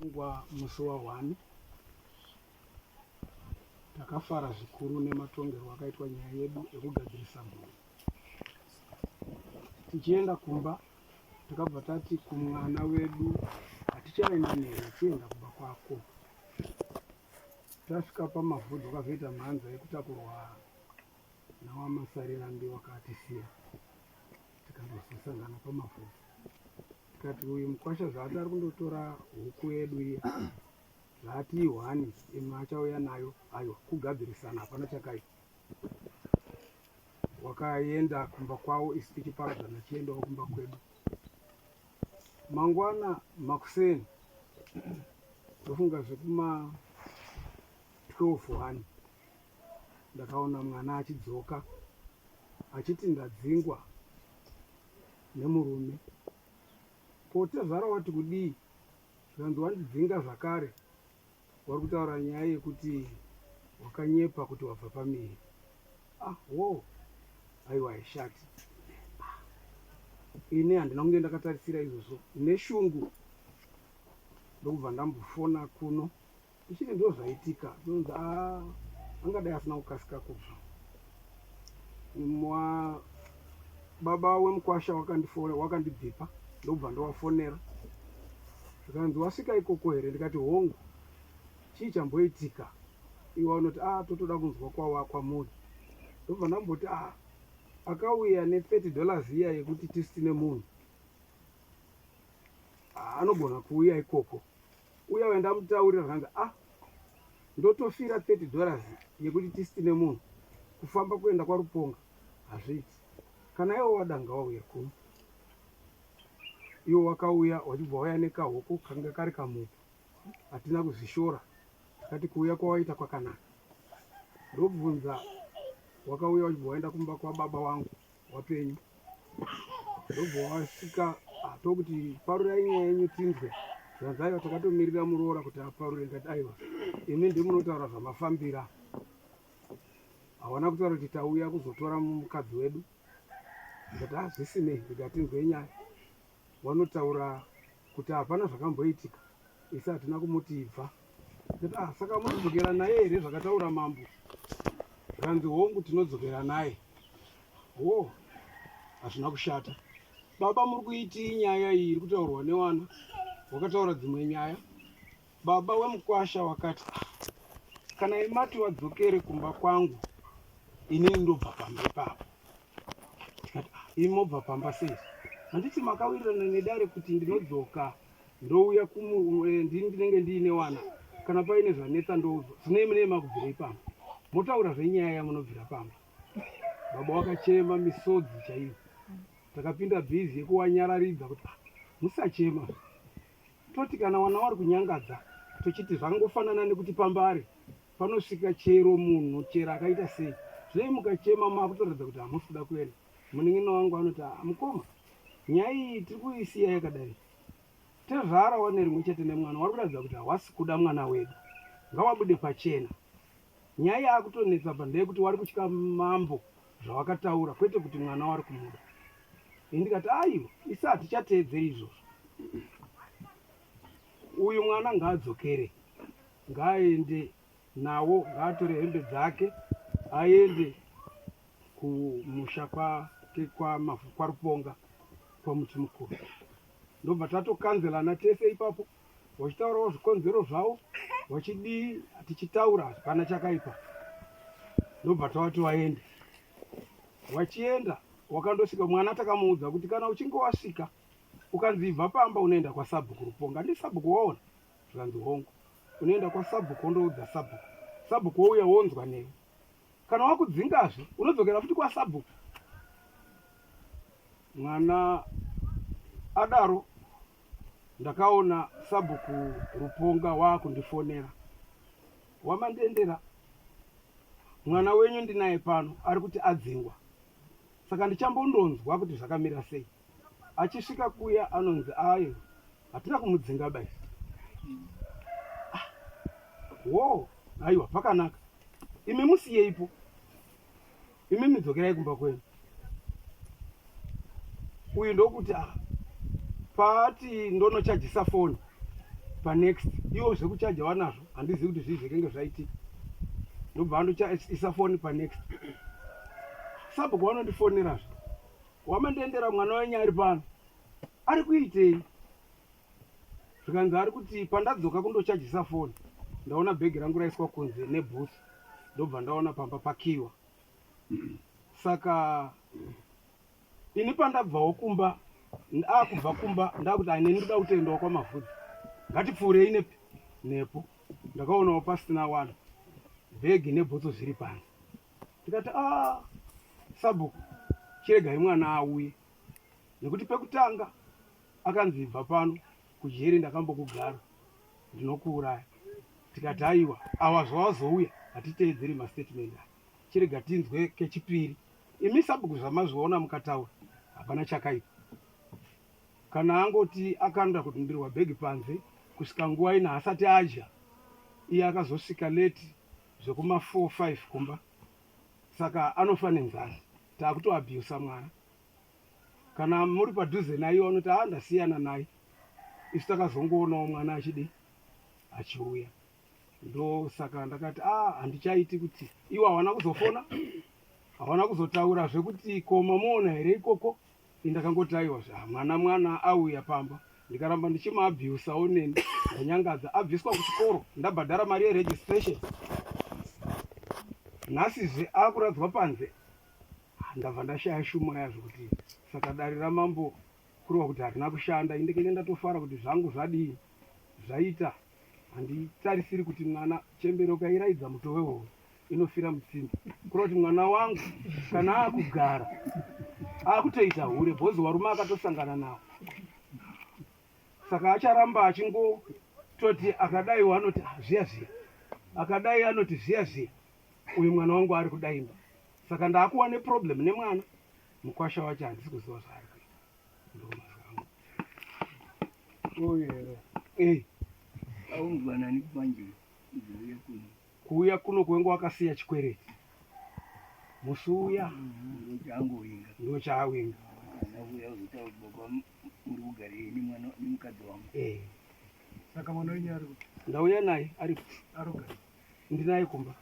Takatongwa musi wa 1 takafara zvikuru nematongerwo akaitwa nyaya yedu ekugadzirisa mhuri. Tichienda kumba takabva tati kumwana wedu hatichaenda newe chienda kumba kwako. Tasvika pamavhudzi wakazoita mhanza yekutakurwa nawamasarirambi wakatisiya tikandozosangana pamavhudzi tikati uyu mukwasha zvaati ari kundotora huku yedu iya zvaati ihwani imwe achauya nayo aiwa kugadzirisana hapana chakaipa wakaenda kumba kwavo isu tichiparadzana chiendawo kumba kwedu mangwana makuseni ndofunga zvekuma 12 one ndakaona mwana achidzoka achiti ndadzingwa nemurume ko tezvara wati kudii zvikanzi wandidzinga zvakare wari kutaura nyaya yekuti wakanyepa kuti wabva pamiri ah wo aiwa haishati ah, ini handina kunge ndakatarisira izvozvo neshungu ndokubva ndambofona kuno Ndichiti ndozvaitika ndinonzi ah, angadai asina kukasika kubva. Mwa baba wemukwasha wakandifona wakandibvipa ndokubva ndowafonera zvikanzi wasvika ikoko here ndikati hongu chii chamboitika iwe vanoti ah totoda kunzwa kwawa kwamuri ndobva ndamboti ah akauya ne 30 dollars iya yekuti tisu tine munhu ah, anogona kuuya ikoko uya uya ndamutaurira zvanzi ah ndotofira 30 dollars yekuti tisi tine munhu kufamba kuenda kwaruponga hazviiti kana iwo wadanga wauya kuno iwo wakauya wachibva wauya nekahuku kanga kari kamupu hatina kuzvishora takati kuuya kwawaita kwakanaka ndobvunza wakauya wachibva waenda kumba kwababa wangu wapenyu ndobva wasvika ah, tokuti parurai nyaya yenyu tinzwe zvanzi aiwa takatomirira muroora kuti aparure ndikati aiwa imi ndimunotaura zvamafambira hawana kutaura kuti tauya kuzotora mukadzi wedu ndikati hazvisinei ah, ndikatinzwe nyaya wanotaura kuti hapana zvakamboitika isu hatina kumuti ibva ndikati ah, saka munodzokera naye here zvakataura mambo zvikanzi hongu tinodzokera naye wo hazvina kushata baba muri kuitii nyaya iyi iri kutaurwa newana wakataura dzimwe nyaya baba wemukwasha wakati ah, kana imati wadzokere kumba kwangu inini ndobva pamba ipapo tikati ah, imi mobva pamba sei handiti makawirirana nedare kuti ndinodzoka ndouya eh, ndini ndinenge ndiine wana kana paine zvanetsa ndoudzwa zvinei munei makubvirei pamba motaura zvenyaya yamunobvira pamba baba wakachema misodzi chaiyo takapinda bhizi yekuwanyararidza kuti ah, musachema toti kana wana wari kunyangadza tochiti zvangofanana nekuti pamba ari panosvika chero munhu chero akaita sei zvinei mukachema makutoratidza kuti hamusi kuda kuenda munin'ina wangu anoti ah, mukoma nyaya iyi tiri kuisiya yakadai tezvara wane rimwe chete nemwana wari kuratidza kuti hawasi kuda mwana wedu ngawabude pachena nyaya yaakutonetsa pa ndeyekuti wari kutya mambo zvawakataura kwete kuti mwana wari kumuda ini ndikati aiwa isi hatichateedzeri izvozvo uyu mwana ngaadzokere ngaaende nawo ngaatore hembe dzake aende kumusha kwake kwaruponga kwamuti mukuru ndobva tatokanzelana tese ipapo wachitaurawo zvikonzero zvavo wachidii tichitaura hapana chakaipa ndobva tavati waende wachienda wakandosvika mwana takamuudza kuti kana uchinge wasvika ukanzi ibva pamba unoenda kwasabhuku ruponga ndisabhuku waona zvikanzi hongu unoenda kwasabhuku wondoudza sabhuku sabhuku wouya wonzwa newe kana wakudzingazve unodzokera futi kwasabhuku mwana adaro ndakaona sabhuku ruponga waakundifonera wamandendera mwana wenyu ndinaye pano ari kuti adzingwa saka ndichambondonzwa kuti zvakamira sei achisvika kuya anonzi ayo hatina kumudzinga ba isu ah, wo aiwa pakanaka imi musiyeipo imi midzokerai kumba kwenyu uyu ndokuti ah, paati ndonochajisa foni Panext iwo zvekuchaja wanazvo, handizivi kuti zvii zvekenge zvaitika. Ndobva andoisa foni panext. Sabhuku vanondifonerazve, wamandiendera mwana wenyu ari pano ari kuitei? Zvikanzi ari kuti pandadzoka kundochajisa foni ndaona bhegi rangu raiswa kunze nebhutsu, ndobva ndaona pamba pakiwa. Saka ini pandabvawo kumba, akubva kumba ndakuti aine ndoda kutoendawo kwaMavhudzi, ngatipfuurei nepi nepo. Ndakaonawo pasina wanhu, bhegi nebhutsu zviri panze. Ndikati a ah, sabhuku, chiregai mwana auye, nekuti pekutanga akanzi ibva pano kujeri ndakambokugara ndinokuuraya. Tikati aiwa, awa zvawazouya hatiteedzeri mastatement aya, chirega tinzwe kechipiri. Imi sabhuku zvamazviona mukataura hapana chakaipa. Kana angoti akanda kutundirwa bhegi panze kusvika nguva ino haasati adya, iye akazosvika late zvekuma 4 5 kumba, saka anofa nenzara. Takutoabusa mwana. Kana muri padhuze naiye vanoti haa ndasiyana naye. Isu takazongoonawo mwana achidi achiuya, ndosaka ndakati a handichaiti kuti iwo hawana kuzofona, hawana kuzotaura zvekuti ko mamuona here ikoko. Indakangoti aiwa zva mwana mwana auya pamba, ndikaramba ndichimuabhusawo neni ndanyangadza. Abviswa kuchikoro, ndabhadhara mari yeregistration, nhasizve akuradzwa panze. Ndabva ndashaya shuma yazvo kuti saka dare ramambo kureva kuti harina kushanda. Indikenge ndatofara kuti zvangu zvadii zvaita. Handitarisiri kuti mwana chembere ukairaidza muto wehove inofira mutsime, kureva kuti mwana wangu kana akugara akutoita hure bhozi warume akatosangana nawo, saka acharamba achingototi akadaiwo anoti ah, zviya zviya, akadai anoti zviya zviya, uyu mwana wangu ari kudaimba. Saka ndaakuwa neproblem nemwana mukwasha wacho, handisi kuziva zvaari kuita. Ndomazwi angu. Uyu here? Eh. Aunzwa nani manje kuuya kuno? Kuuya kuno kuwenga wakasiya chikwereti musi uya. Ndochaangovinga. Ndochaawinga. Kana kuuya kuzotaura kuti baba muri kugarei nemwana nemukadzi wangu. Eh. Saka mwana wenyu ari kupi? Ndauya naye aripo. Ari kugara. Ndinaye kumba.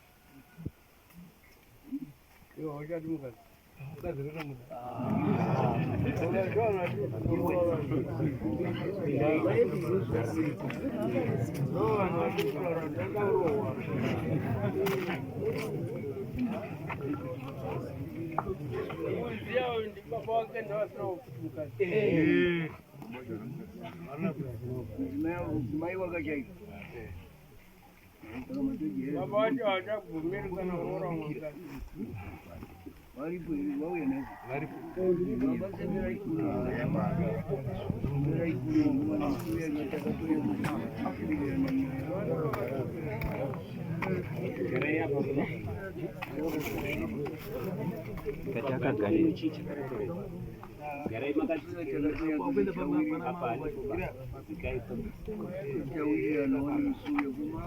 Iwe hauchadi mukadzi. Mukadzi ndotomuda. Mudzimai wakachaipa. Baba wacho havachabvumiri kana kuroora umwe mukadzi. Varipo here? Vauya nhasi? Varipo. Baba semerai kuno. Semerai kuno. Mwana kuuya takatouya kuwirirana nyaya. Garai apa baba. Kati akagarira. Garai makati apa alipo ba. Dzikai pa. Tawirirana wanosuya kuma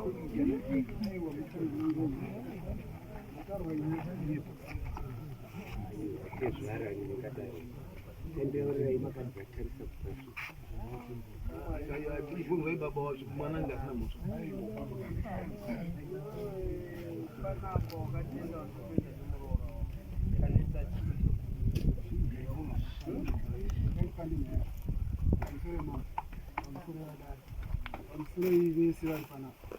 Tezvara ndakadaro. Tendererai makadzatarisa kupasi. Ibvunzai baba wacho mwana ange asina mhosva. Panapa wakatenda watokuenda nemuroora wako. Kanetsa chii? Pamusoroi vese vari panapa.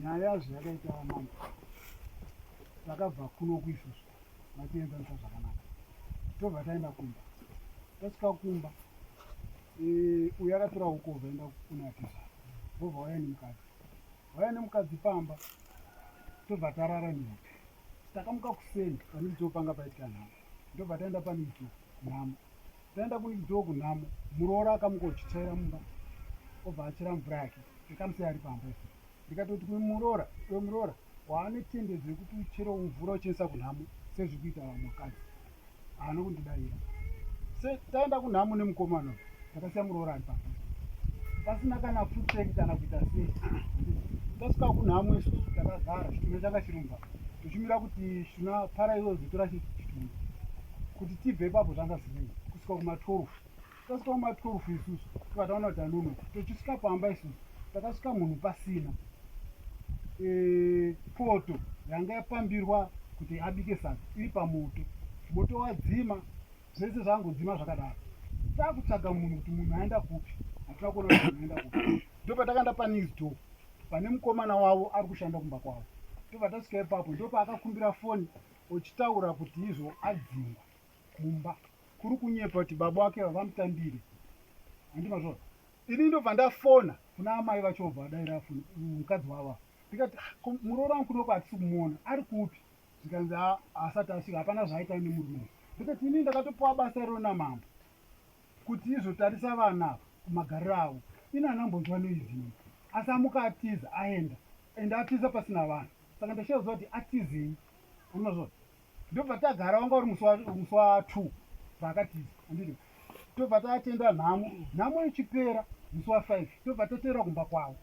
Nyaya zvayakaita mambo, takabva kuno isusu vatienzanisa zvakanaka, tobva taenda kumba. Tasvika kumba, uyu akatora huku vaenda kuna atezvara, vobva vauya nemukadzi, vauya nemukadzi pamba, tobva tarara nehope. Takamuka kuseni panidoo panga paitika nhamo, ndobva taenda panidoo kunhamo. Taenda kunidoo kunhamo, muroora akamuka uchitsvaira mumba, obva achera mvura yake, tikamusiya ari pamba isu. Ndikatoti kumuroora, iwe muroora waane tendedzo yekuti uchere mvura uchiendesa kunhamo sezviri kuita vamwe vakadzi. Haana kundidaira. Se taenda kunhamo nemukomana uyu, takasiya muroora ari pamba pasina kana futseki kana kuita sei. Tasvika kunhamo isusu takagara, chitunha changa chiri mumba, tochimira kuti chitunha para iwe uzotora chitunha kuti tibve ipapo. Zvanga zvinei kusvika kuma 12. Tasvika kuma 12 isusu tobva taona kuti anonoka. Tochisvika pamba isusu takasvika munhu pasina. E, poto yanga yapambirwa kuti abike sadza iri pamoto. Moto wadzima zvese zvangodzima zvakadaro. Takutsvaga munhu kuti munhu aenda kupi. Hatina kuona kuti munhu aenda kupi. Ndopatakaenda pa next door pane mukomana wavo ari kushanda kumba kwavo. Tobva tasvika ipapo ndopaakakumbira foni uchitaura kuti izvo adzingwa kumba kuri kunyepa kuti baba wake vavamutambire handimazvona ini ndobva ndafona kuna amai vacho obva vadaira foni mukadzi wavo ndikati ah, muroora wangu kunoko hatisi kumuona ari kupi zvikanzi ah, asati asvika hapana zvaaita nemurume ndikati ini ndakatopiwa basa iro namambo kuti izotarisa vana ava kumagariro avo ini anambonzwa noizi asi amuka atiza aenda ende atiza pasina vanhu saka ndashaziva kuti atizei unozvona ndobva tagara wanga uri musi wa 2 paakatiza anditi tobva tatenda nhamo nhamo ichipera musi wa 5 tobva tateera kumba kwavo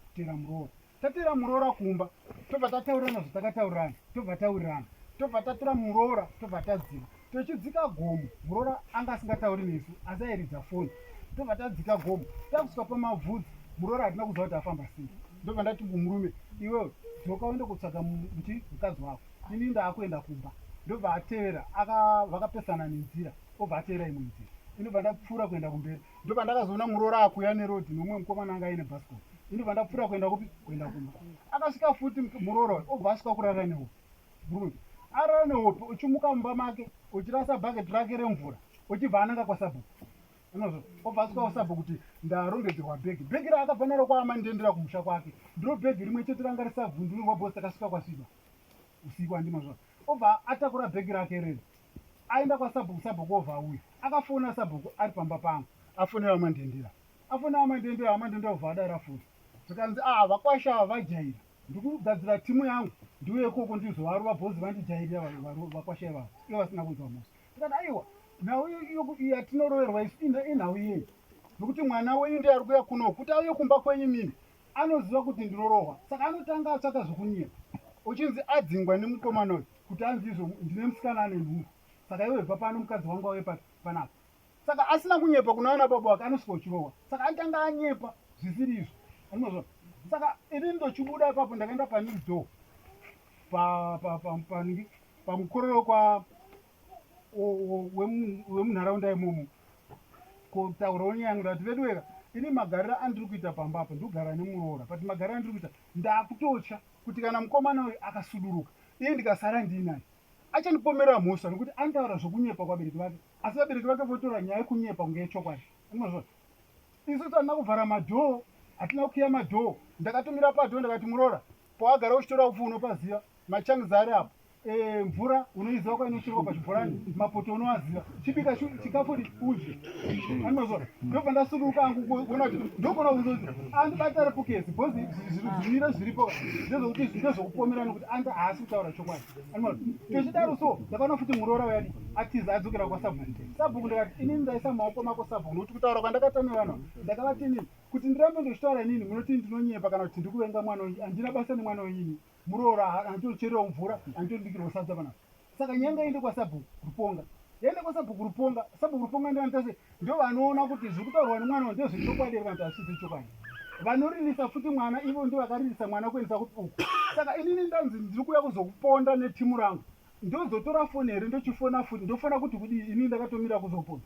kuteera muroora tateera muroora kumba tobva tataurirana zvatakataurirana tobva taurirana tobva tatora muroora tobva tadzika tochidzika gomo muroora anga asingatauri nesu asi airidza foni tobva tadzika gomo takusvika pamabvudzi muroora hatina kuziva kuti afamba sei ndobva ndati kumurume iwewe dzoka uende kutsvaga muchi mukadzi wako ini ndaakuenda kumba ndobva atevera vakapesana nenzira obva atevera imwe nzira inobva ndapfuura kuenda kumberi ndobva ndakazoona muroora akuya nerodhi nomumwe mukomana anga aine bhasikoro inobva ndapfuura kuenda kupi kuenda kumba akasvika futi muroora uyu obva asvika kurara nehope murume arara nehope uchimuka mumba make uchirasa bhaketi rake remvura uchibva ananga kwasabhuku unozvo obva asvika kwasabhuku kuti ndarongedzerwa bhegi bhegi raakabva naro kwaamandendera kumusha kwake ndiro bhegi rimwe chete ranga risabvundunurwa bhosi takasvika kwasviba usiku handimazvo obva atakura bhegi rake rero aenda kwasabhuku sabhuku obva auya akafona sabhuku ari pamba pangu afonera mandendera afonera mandendera amandendera obva adaira foni zvikanzi ah vakwasha ava vajaira ndikugadzira timu yangu ndiuye ikoko ndizovarova bhozi vandijairira vakwasha ivavo ivo vasina kunzwa mhosva tikati aiwa nhau yatinoroverwa isu inhau yei nokuti mwana wenyu ndiye ari kuuya kuno kuti auye kumba kwenyu mimi anoziva kuti ndinorohwa saka anotanga atsvaka zvokunyepa uchinzi adzingwa nemukomana uyu kuti anzi izvo ndine musikana ane nhumbu saka iwe bva pano mukadzi wangu auye panapa saka asina kunyepa kuna ana baba wake anosvika uchirohwa saka anotanga anyepa zvisiri izvo anozva saka ini ndochibuda ipapo ndakaenda panext door pamukororo kwa wemunharaunda imomo kutaurawo nyaya yangu ndati veduweka ini magariro andiri kuita pamba apa ndikugara nemuroora but magariro andiri kuita ndakutotya kuti kana mukomana uyu akasuduruka iye ndikasara ndiinaye achandipomera mhosva nekuti anotaura zvokunyepa kuvabereki vake asi vabereki vake votora nyaya yekunyepa kunge yechokwadi unozvona isu tatina kuvhara madhoo hatina kukiya madhoo ndakatumira padhoo ndakati muroora pawagara uchitora upfu unopaziva machangs ari apo e, mvura unoiziva kwainocherwa pachibhorani mapoto unoaziva chibika chikafu udye anozora ndobva ndasuduruka angu kuona kuti ndogona kuzoti andibata repukesi bhozi zvimiro zviripo ndezvokuti ndezvokupomera nokuti andi haasi kutaura chokwadi anozora tochidaro so ndakaona futi muroora uyani atiza adzokera kwasabhuku sabhuku ndakati inini ndaisa maoko mako sabhuku nokuti kutaura kwandakaita nevanhu ndakavati inini kuti ndirambe ndochitaura inini munoti ndinonyepa kana kuti ndikuvenga mwana wenyu handina basa nemwana wenyu ini muroora handitochererawo mvura handitobikirwa sadza panapa saka nyanga ende kwasabhuku ruponga yaenda kwasabhuku ruponga sabhuku ruponga ndovanoita ndo vanoona kuti zviri kutaurwa nemwana ndezvechokwadi here kana kuti hazvisi zvechokwadi vanoririsa futi mwana ivo ndo vakaririsa mwana kuendesa kupi uku saka inini ndanzi ndiri kuuya kuzokuponda netimu rangu ndozotora foni here ndochifona futi ndofona kuti kudii inini ndakatomira kuzoponda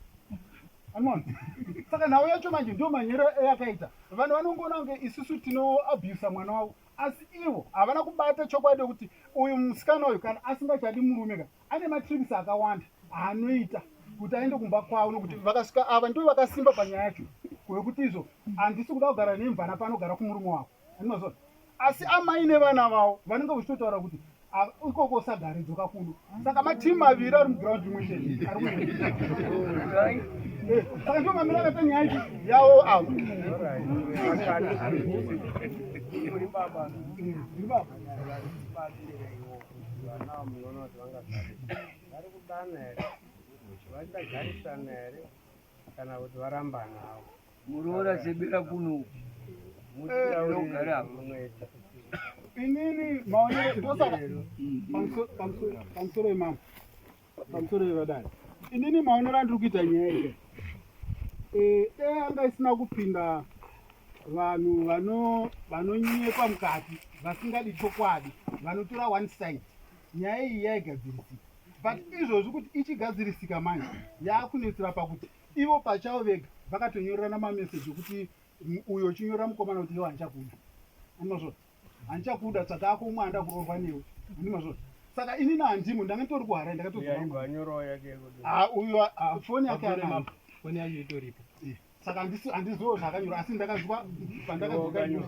Anona. Saka nhau yacho manje ndio manyero eyakaita. Vanhu vanongoona kunge isusu tinoabusa mwana wavo asi ivo havana kubata chokwadi kuti uyu musikana uyu kana asingachadi murume ka ane matrips akawanda aanoita kuti aende kumba kwavo nokuti vakasvika ava ndivo vakasimba panyaya yacho wekuti izvo handisi kuda kugara nemvana panogara kumurume wako anozona asi amai nevana vavo vanenge vachitotaura kuti ah, ikoko usagare dzoka kuno saka matimu maviri ari muground rimwe chete eh, saka ndiwo mamiro akaita nyaya ichi yavo avo vachagarisana here kana kuti varambana avo Muroora sebera kuno mutogara apa. Inini maonero ndosaka pamusoro imama pamusoro yevadare inini maonero andiri kuita nyaya iyi. Eh, dai anga isina kupinda vanhu vanonyepa mukati vasingadi chokwadi vanotora one side nyaya iyi yaigadzirisika but izvozvi kuti ichigadzirisika manje yakunetsera pakuti ivo pachavo vega vakatonyorerana mameseji ekuti uyo uchinyorera mukomana kuti iwo handichakuda andimazvona handichakuda tsvaga ako umwe handa kuroorwa newe andimazvona saka inini handimo ndanga nditori kuharare ndakatozouyo foni yake anayo foni yacho itoripo eh, saka handizivo zvakanyora asi ndakazwa pandakadzoka inini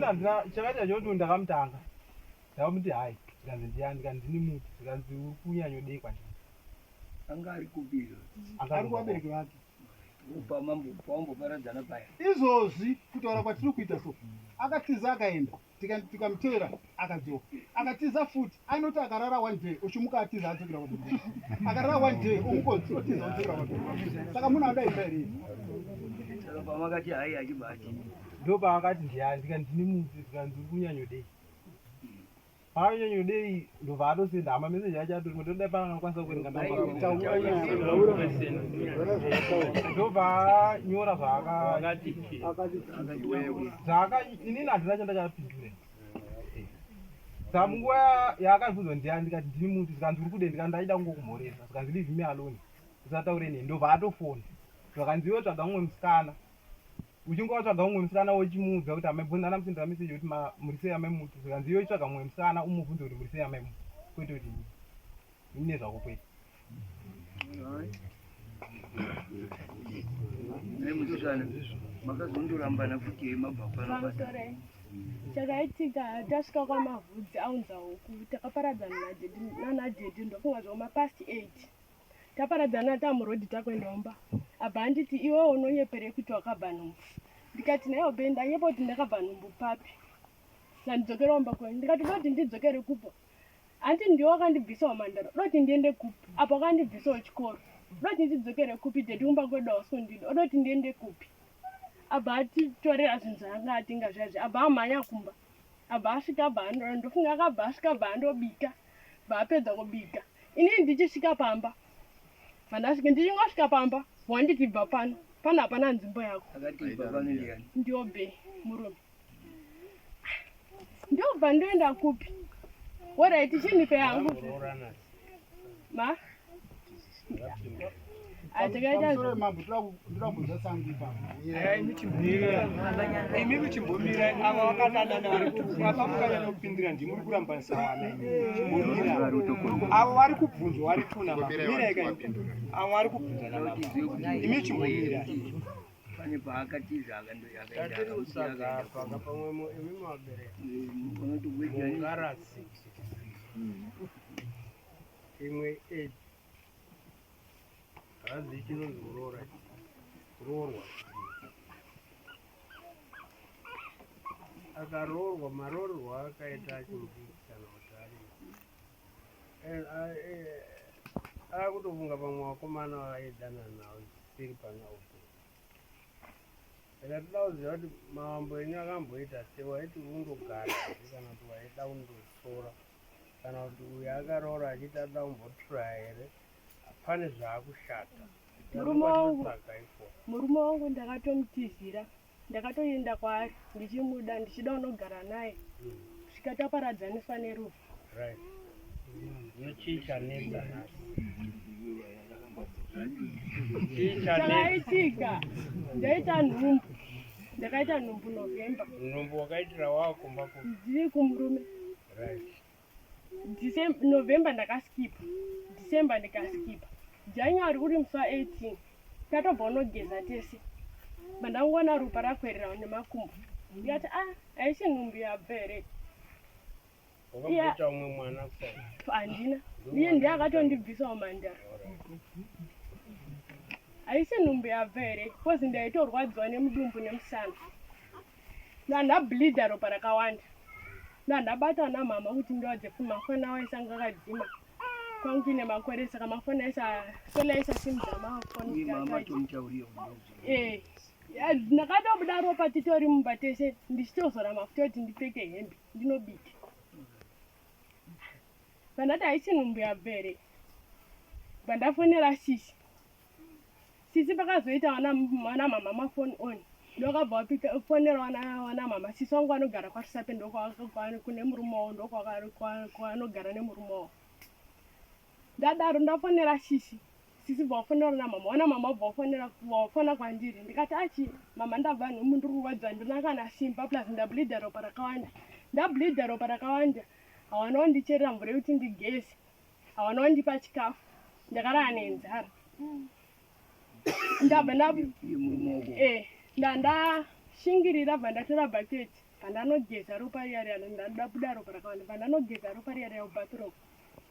handina chakaita chekuti ndakamutanga ndakamuti hai zvikanzi ndiyani ndikanzi ndini muti zvikanzi uri kunyanyodei kwandiri Anga ari kupi izvozvi? Ari kuvabereki vake. Pamamboparadzana paya. Izvozvi kutaura kwatiri kuita so akatiza akaenda tikamutevera akadzoka akatiza futi anoti akarara one day ochimuka atiza adzokera kwabereki akarara one day omuka otiza odzokera kwabereki saka munhu anoda imba here Saka pamakati hai achibva ati ndopaakati ndiyani ndikati ndini muti zvikanzi uri kunyanyodei Paanyanyodei ndobva atosenda hama message yacho atorimo toda paanokwanisa kuverenga ndobva anyora zvaakati inini handina chandachapindure saka munguva yaakabvunzwa ndiyani ndikati ndini muti zvikanzi uri kudei ndikati ndaida kungokumhoresa zvikanzi leave me alone usataure neni ndobva atofona zvakanzi iwe tsvaga mumwe musikana Uchinge watsvaga mumwe musikana wochimuudza kuti amai bvunza ndamusendera message yekuti muri sei amai muti zvikanzi iwe chitsvaga mumwe musikana umubvunze kuti muri sei amai muti kwete kuti ini nezvako kwete. Mai musikana makazondorambana futi here mabva pano basa? Chakaitika tasvika kwaMavhudzi aunza huku takaparadzana nanadhedhi ndofunga zvoma past 8 Taparadzana tamuroad takuenda kumba abva anditi iwewe unonyeperei kuti wakabva nhumbu ndikati naiwo be ndanyepa kuti ndakabva nhumbu papi sandidzokera kumba kwenyu ndikati uda kuti ndidzokere kupo hanti ndiwe wakandibvisawo mandaro uda kuti ndiende kupi apa wakandibvisawo chikoro uda kuti ndidzokere kupi dedi kumba kwedu hausi kundida uda kuti ndiende kupi abva atitorera zvinhu zvaanga atenga zviya zviya abva amhanya kumba abva asvika abva ndofunga akabva asvika abva andobika bva apedza kubika inini ndichisvika pamba vandasvika ndichingosvika pamba wanditi bva pano pano hapana nzvimbo yako ndiyo be murume ndobva ndoenda kupi orit chindipe yangu ma Pamusoro mambo toda kubvunza sangu ipapo. Imi kuchimbomira ava vakadanana vari apa mukanyanya kupindira ndimi muri kurambanisa vana imi. Chimbomira. Avo vari kubvunzwa vari tuna mambo. Mirai ka imi. Avo vari kubvunza namambo. Imi chimbomira. Pane paakatiza akaenda Tatiri kutsvaga apa pamwe imi mabereki. Mungarasi. Imwe age. Hanzi chinonzi kuroora kuroorwa. Akaroorwa maroorwa akaita achimudiki kana kuti ari akutofunga pamwe vakomana vaidanana navo zvisiri pana upe. Saka toda kuziva kuti mavambo enyu akamboita sei waiti undogara here kana kuti waida kundotora kana kuti uyu akaroora achiti ada kumbotraya here pane zvaakushata Murume wangu murume wangu ndakatomutizira ndakatoenda kwaari ndichimuda ndichida unogara naye kusvika taparadzaniswa nerufu right chii chanetsa nhasi chii chanetsa chakaitika ndaita nhumbu ndakaita nhumbu november nhumbu wakaitira wakumba ku ndiri kumurume right December, November ndakaskipa December ndikaskipa January uri musi wa 18 tatobva unogeza tese bandangoona ropa rakwerera nemakumbo ndikati ah haisi nhumbu yabva here wakamboita umwe mwana kusai handina iye ndiye akatondibvisawo mandara haisi nhumbu yabva here bcause ndaitorwadziwa nemudumbu nemusana ndandableeda ropa rakawanda ndandabata namama kuti ndiwadze foni mafoni awo ese anga akadzima kwangu kuine makore saka mafoni aisa sola aisasimudza mafoni eh, ndakatobuda ropa titori mumba tese ndichitozora mafuta kuti ndipfeke hembe ndinobika pandati haisi nhumbu yabva here Bva ndafonera sisi. Sisi pakazoita wana wana mama mafoni on ndokabva wapika fonera wana wana mama sisi wangu anogara kwaRusape ndokwa kune murume wavo ndokwaanogara nemurume wavo. Ndadaro ndafonera sisi sisi bva wafonera na mama wana mama bva wafonera wafona kwandiri ndikati achi mama ndabva nhumbu ndiri kurwadziwa ndina kana simba plus ndableeda ropa rakawanda ndableeda ropa rakawanda hawana wandicherera mvura yekuti ndigeze hawana wandipa chikafu ndakarara nenzara ndabva nda eh ndandashingirira bva ndatora bhaketi pandanogeza ropa riya riya ndabuda ropa rakawanda pandanogeza ropa riya riya kubathroom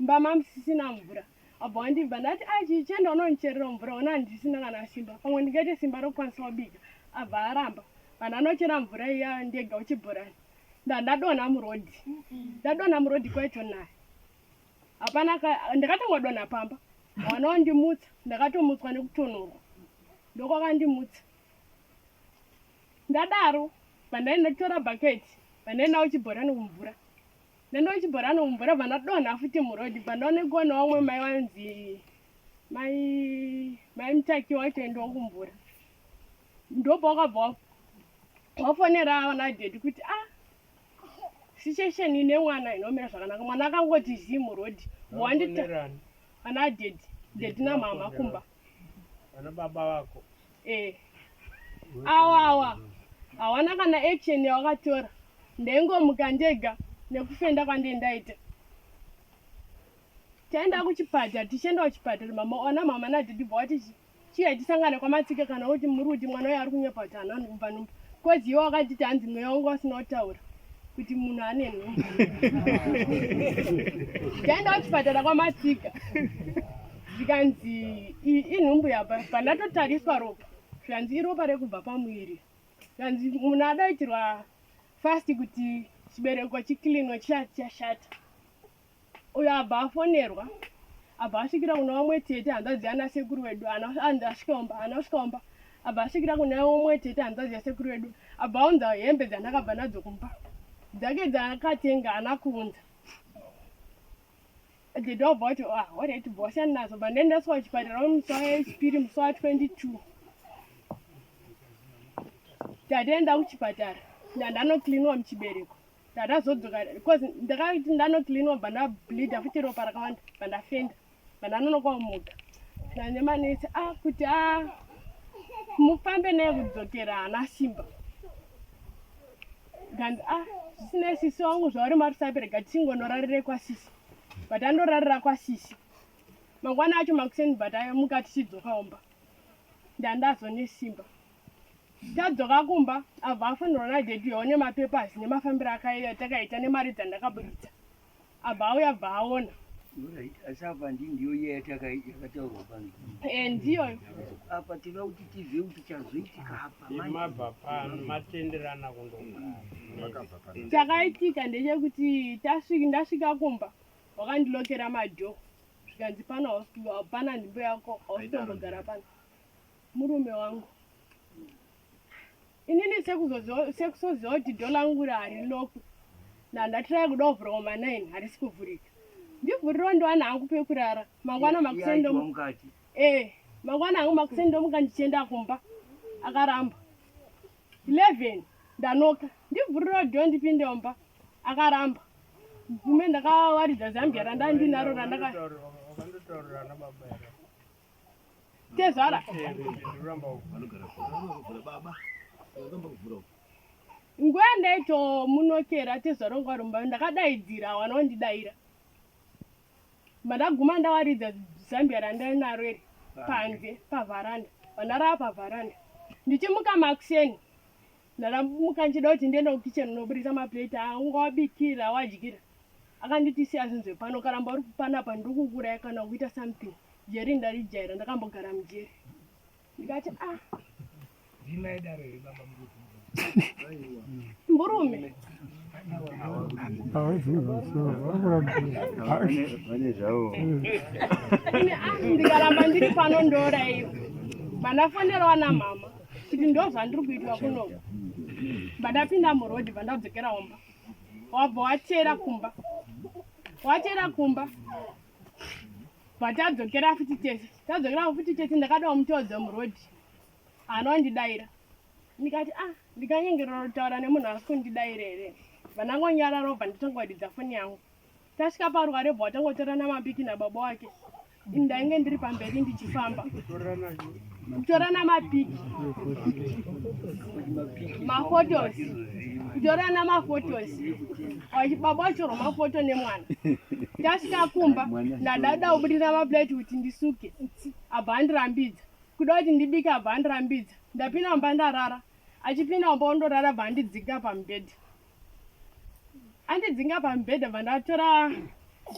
mba mamusisina mvura abva wandibva ndati achi chienda unondicherera mvura ona handisina kana simba pamwe ndingaite simba rokukwanisa kubika abva aramba pandanochera mvura iya ndega uchibhorani ndandadonha murodhi ndadonha murodhi kwaitonaya hapana ndakatongodonha pamba mwana wandimutsa ndakatomutswa nekutonhorwa ndokwakandimutsa ndadaro pandainotora bhaketi pandaenda kuchibhorani kumvura ndaenda kuchibhorani kumvura bva ndadonha futi murodhi bva ndaonekwa nevamwe mai vanzi mai mai mutaki waitoendawo kumvura ndopawakabva wafonera vana dhedhi kuti ah situation ine mwana inomira zvakanaka mwana akangoti zii muroad wandita ana daddy daddy namama kumba ana baba vako eh awa awa hawana kana action yawakatora ndaingomuka ndega nekufenda kwandee ndaita taenda kuchipatara tichienda kuchipatara mama ona mama nadaddy bva wati Chiya tisangane kwamatsika kana kuti muri kuti mwana uyo ari kunyepa kuti haana kubva nhumbu kozi iwe wakatiti hanzi mweya wangu wasina kutaura kuti munhu ane nhumbu taenda kuchipatara kwamatsika zvikanzi inhumbu yapa pandatotariswa ropa zvikanzi iropa rekubva pamuviri zvikanzi munhu adaitirwa fast kuti chibereko chiklinwe chisati chashata Uyo abva afonerwa abva asvikira kuna vamwe tete hanzvadzi yana sekuru wedu anzi asvika umba haana kusvika umba abva asvikira kuna umwe tete hanzvadzi yasekuru wedu abva aunza hembe dzandakabva nadzo kumba dzake dzaakatenga haana kuunza tete wabva wati ah, alright bva wasiyana nadzo bva ndaendeswa kuchipatara musi wechipiri musi wa 22 tataenda kuchipatara ndandanocleanwa muchibereko Ndakazodzoka because ndakati ndanocleanwa bva ndableeda futi ropa rakawanda bva ndafenda bva ndanonoka kumuka nemanesi a ah, kuti a ah, mufambe naye kudzokera haana simba kanzi a ah, zvisinei sisi wangu zvauri marusape rega tichingonorarire kwasisi but andorarira kwasisi mangwana acho makuseni but amuka tichidzoka umba ndandazone simba Tadzoka kumba abva afonерwa nadaddy uyo nemapapers nemafambiro atakaita nemari dzandakaburitsa abva auya abva aona. Alright, asi apa ndi ndiyo iya yakataurwa pano. Eh, ndiyo. Apa tinoda kuti tizive kuti chazoitika apa manje. Mabva pano matenderana kundogara. Chakaitika ndechekuti tasvika ndasvika kumba wakandilokera madhoo zvikanzi pano hapana nzvimbo yako hausi pano. Murume wangu inini sekuzoziva kuti dho langu harilokwi ndandatiraya kuda kuvhura kuma 9 harisi kuvhurika ndivhurirewo ndiwana hangu pekurara mangwana makuseni eh mangwana hangu makuseni ndomuka ndichienda kumba akaramba 11 ndanoka ndivhurirewo dho ndipinde mumba akaramba gume ndakawaridza zambia randandinaro randaka Tezvara. Nguva ndaitomunokera tezvara wangu arumba ndakadaidzira wana wandidaira. Mandaguma ndawaridza zambia randainaro iri panze pavharanda. Vandarava pavharanda. Ndichimuka makuseni ndaramuka ndichida kuti ndiende kukitchen unoburitsa maplate anga wabikira wadyira. Akanditi siya zvinhu zvepano ukaramba uri panapa ndiri kukuuraya kana kuita something. Jeri ndarijaira ndakambogara mujeri. Ndikati ah. Ndinaidaro here baba mukuru? Murume. Vane zvavo. Ini ah ndikaramba ndiri pano ndouraiwa. Mandafonerawa namama kuti ndozvandiri kuitwa kunoku. Bandapinda muroad bandadzokera kumba. Wabva watera kumba. Watera kumba. Bva tadzokera futi tese, tadzokera futi tese, ndakadawo mutodza murodhi, haana kundidaira. Ndikati ah, ndikanyengerera kutaura nemunhu asi kundidaira here? Bva ndangonyarara, bva ndatongoridza foni yangu. Tasvika paruware bva watangotorana mapiki nababa wake. Ini ndainge ndiri pamberi ndichifamba. Kutorana mapiki. Mafotos. Kutorana mafotos. Baba wachitorwa mafoto nemwana. Tasvika kumba ndadada kubudisa maplate kuti ndisuke. Abva andirambidza. Kuda kuti ndibike abva andirambidza. Ndapinda mumba ndarara. Achipinda mumba ondorara bva andidzinga pamubhedha. Andidzinga pamubhedha bva ndatora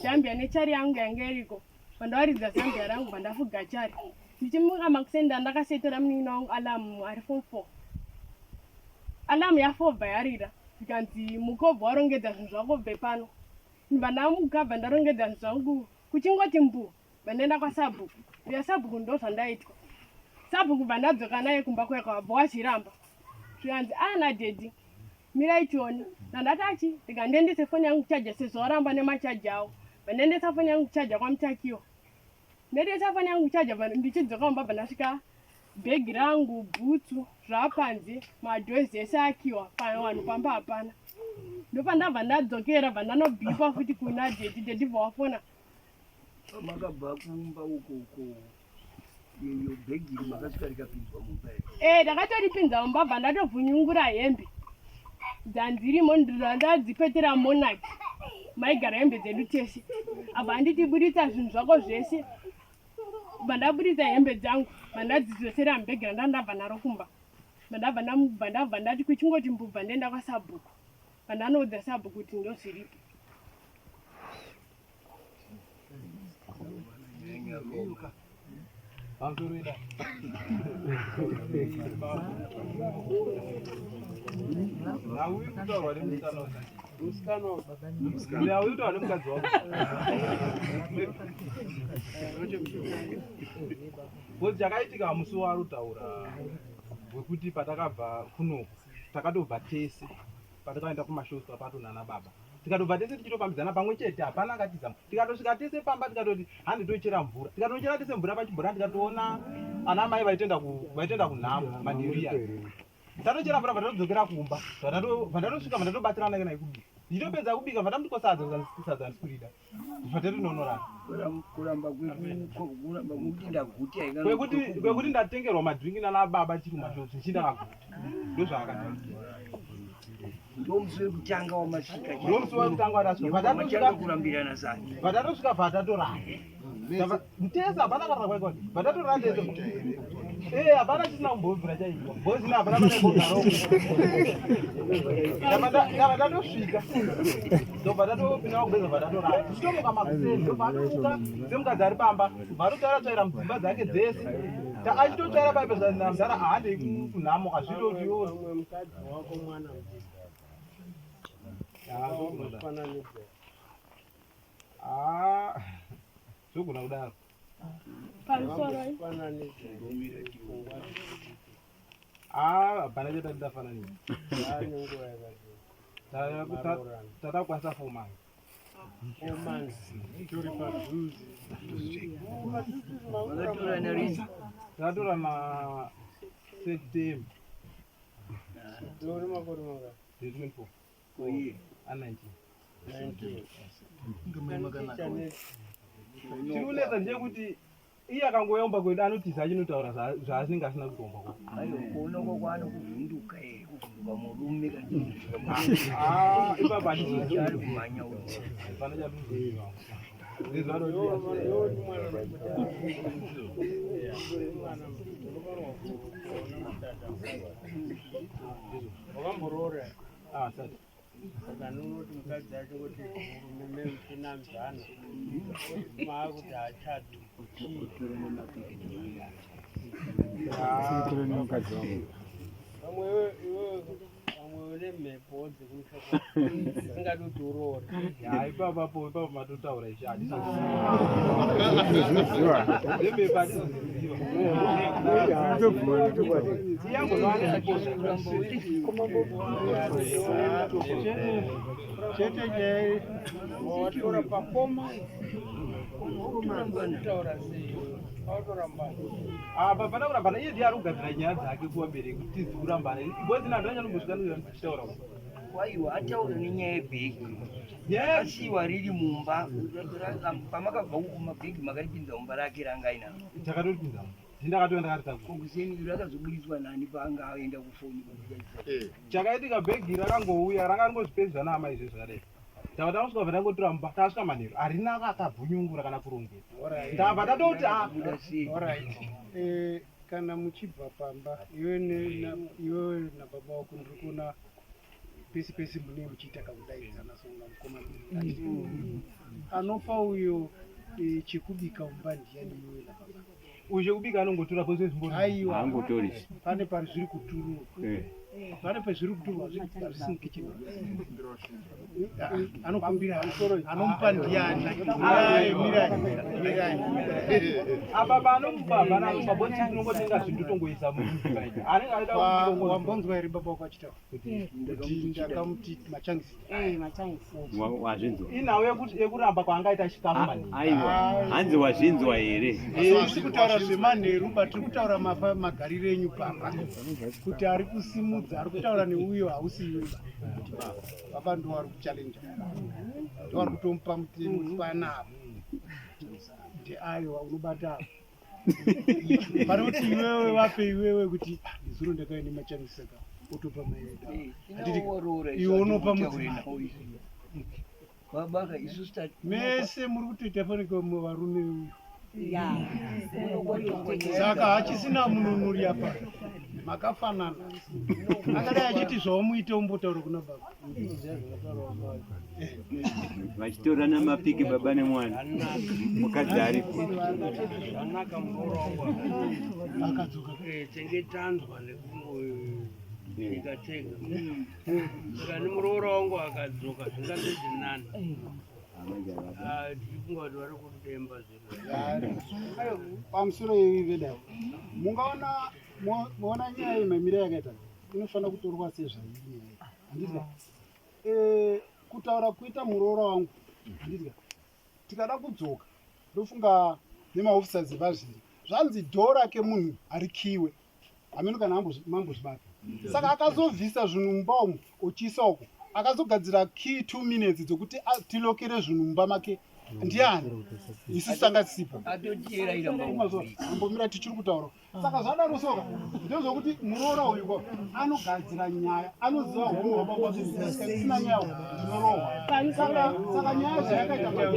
zambia nechari yangu yange iriko. Bva ndawaridza zambia rangu bva ndafuga chari. Ndichimuka makuseni ndandakasetera munin'ina wangu alarm ari form 4. Alarm ya 4 bva yarira. Zvikanzi muka ubva warongedza zvinhu zvako ubve pano. Ndibva ndamuka bva ndarongedza zvinhu zvangu kuchingoti mbu bva ndaenda kwasabhuku. Uya sabhuku ndozvandaitwa. Sabhuku bva ndadzoka naye kumba kweko abva wazviramba. Zvikanzi ah nadaddy mirai tione. Ndandati achi ndikandiendese foni yangu kuchaja sezvo waramba nemachaji awo. Bva ndaendesa foni yangu kuchaja kwaMutakiwa. Ndaendesa foni yangu kuchaja bva ndichidzoka kumba bva ndasvika bhegi rangu, bhutsu zvapanze, madhozi ese akiwa, vanhu pamba hapana. Ndopandabva ndadzokera bva ndanobhipa futi kuna daddy, daddy bva wafona. Makabva kumba uko uko iyo bhegi iri makasvika rikapinzwa mumba here? Eh, ndakatoripinza mumba bva ndatovhunyungura hembe dzandirimo ndadzipetera monaki maigara hembe dzedu tese. Abva anditi buritsa zvinhu zvako zvese, bva ndaburitsa hembe dzangu bva ndadzidzosera mubhegi randandabva naro kumba. Bva ndabva ndati kuchingoti mbubva ndaenda kwasabhuku, bva ndanoudza sabhuku kuti ndozviripo. Because chakaitika musi warutaura wekuti patakabva kunoku takatobva tese patakaenda kumashows papato nana baba tikatobva tese tichitofambidzana pamwe chete, hapana akatiza. Tikatosvika tese pamba tikatoti handi tochera mvura, tikatochera tese mvura pachibhorani, tikatoona ana mai vaitenda kunhamo madiriya. Tatochera mvura vatatodzokera kumba, vandatosvika vandatobatsirana naye kubika. Ndichitopedza kubika vandamuti sadza, sadza handisi kurida, vatatononorana. Kuramba kuramba kwekuti ndaguta kwekuti ndatengerwa madrinki nana baba chiri kumashops ndichienda kaguta, ndozvaakataura. Ndomusi wekutanga wamasvika, ndomusi wekutanga watasvika, matanga kurambirana zani, vatatasvika vatatorana tese, hapana kana kwaikwa vatatorana tese. Eh, hapana chisina kumbobvira chaitwa bhozina, hapana pane ndava tatosvika, ndobva tatopinda kugeza, bva tatorara. Tichitomuka makuseni ndobva atomuka semukadzi ari pamba, bva atotsvaira tsvaira mudzimba dzake dzese, achitotsvaira paipe zvanamudhara ahandei kunhamo kazvitoti mukadzi wako mwana mudiki. Ah, zvogona kudaro. Pamusoro. Ah, hapana chatati tafananidza. Tatakwanisa 4 months. Vakatorana rini? Takatorana September. 24. Koiye? A 19. Chiri kunetsa ndechekuti iye akangoyomba kwedu anotiza achinotaura zvaanenge asina kutomba kwedu. Aiwa, kuonekwa kwaano kuvhunduka here, kuvhunduka murume kana Ah, ipapa handisi ari kumhanya uyu. Hapana chatinoziva. Wakamboroora? Ah, sati. Saka nunoti mukadzi achingoti murume memutinamzana maakuti haachadi chii? Pamwe iwewe pamwe. une mhepo dzekumusha kwako dzisingadi kuti uroore. Ha, ipapapo ipapo matotaura izvi handizoziva zvemhepo handizoziva. Chete nyaya Watora pakoma kutaura sei? Autorambana. Apa pana kurambana, iye ndiye ari kugadzira nyaya dzake kuvabereki kuti tizi kurambana. Because ini handina chandinombosvika ndichitaura. Waiwa ataura nenyaya yebhegi. Nyaya Asiwa riri mumba pamakabva uku mabhegi makaripinza mumba rake ranga ainaro. Takatoripinza. Ndakatouya ndakaritakura. Kuseni rakazoburitswa nani paanga aenda kufoni? Chakaitika, bhegi rakangouya ranga ringozvipedzwa naamai izvo zvakadai. Tava tasvika bva tangotora mumba, tasvika manheru harina akabvunyungura kana kurongedza. Ndabva tatoti ah. Buda sei? Alright. Kana muchibva pamba iwe iwe nababa wako, ndiri kuona pese pese munee muchiita kakudaidzana songa mukomana. Anopa uyo chekubika mumba ndiyani, iwe nababa? Uyu chekubika anongotora pose zvimbori. Aiwa. Haangotori. Pane pari zviri kuturwa. Pane pezviri kuturwa hazvisi mukicheni. Anokumbira, anomupa ndiyani? Mirai, mirai, mirai. Apa panomupa hapana anomupa boti, tinongotenga zvinhu totongoisa muanenge aida. Wambonzwa here baba wako achitaura kuti ndakamuti machangisi? Wazvinzwa? Inhau yekuramba kwaangaita chikafu manheru. Aiwa, hanzi wazvinzwa here? Tisi kutaura zvemanheru ba, tiri kutaura magariro enyu pamba, kuti ari kusimudza ari kutaura neuyo hausi iwe ba, kuti baba baba ndo ari kuchallenja, ndo ari kutomupa mutemo kuti panapa kuti aiwa unobata apa pane kuti iwewe vape iwewe kuti "Ah, nezuro ndakauya nemachangisi," saka otopa maeda. Iwe unopa mudzimai. Babaka isusu tati Mese muri kutoita fanike varume uyu, saka hachisina mununuri apa, makafanana. Akadai achiti zvaumuite umbotaura kuna baba. Vachitorana mapiki baba nemwana, mukadzi aripo. Zvanaka muroora wangu. Akadzoka. Tenge tanzwa nekungoita tega, saka nemuroora wangu akadzoka zvingandoiti nani. Ah, tichifunga kuti vari kudemba zviro. Pamusoro yevedai, mungaona moona nyaya yemamiro yakaita inofanira kutorwa sezvairi nyaya iyi, handiti? Kutaura kuita muroora wangu, handiti? Tikada kudzoka, ndofunga nemaofficers evazviri zvanzi dhoo rake munhu harikiwe, hameno kana mambozvibata. Saka akazobvisa zvinhu mumba umu uchiisa uko, akazogadzira key 2 minutes dzokuti tilokere zvinhu mumba make ndiani? Isu tanga tisipo. Atotiyeraira. Ambomira, tichiri kutaura. Saka zvadaro soka ndezvokuti muroora uyu ko anogadzira nyaya, anoziva hunhu hwababa kuti ndisina nyaya ndinorohwa. Saka nyaya zvayakaita pari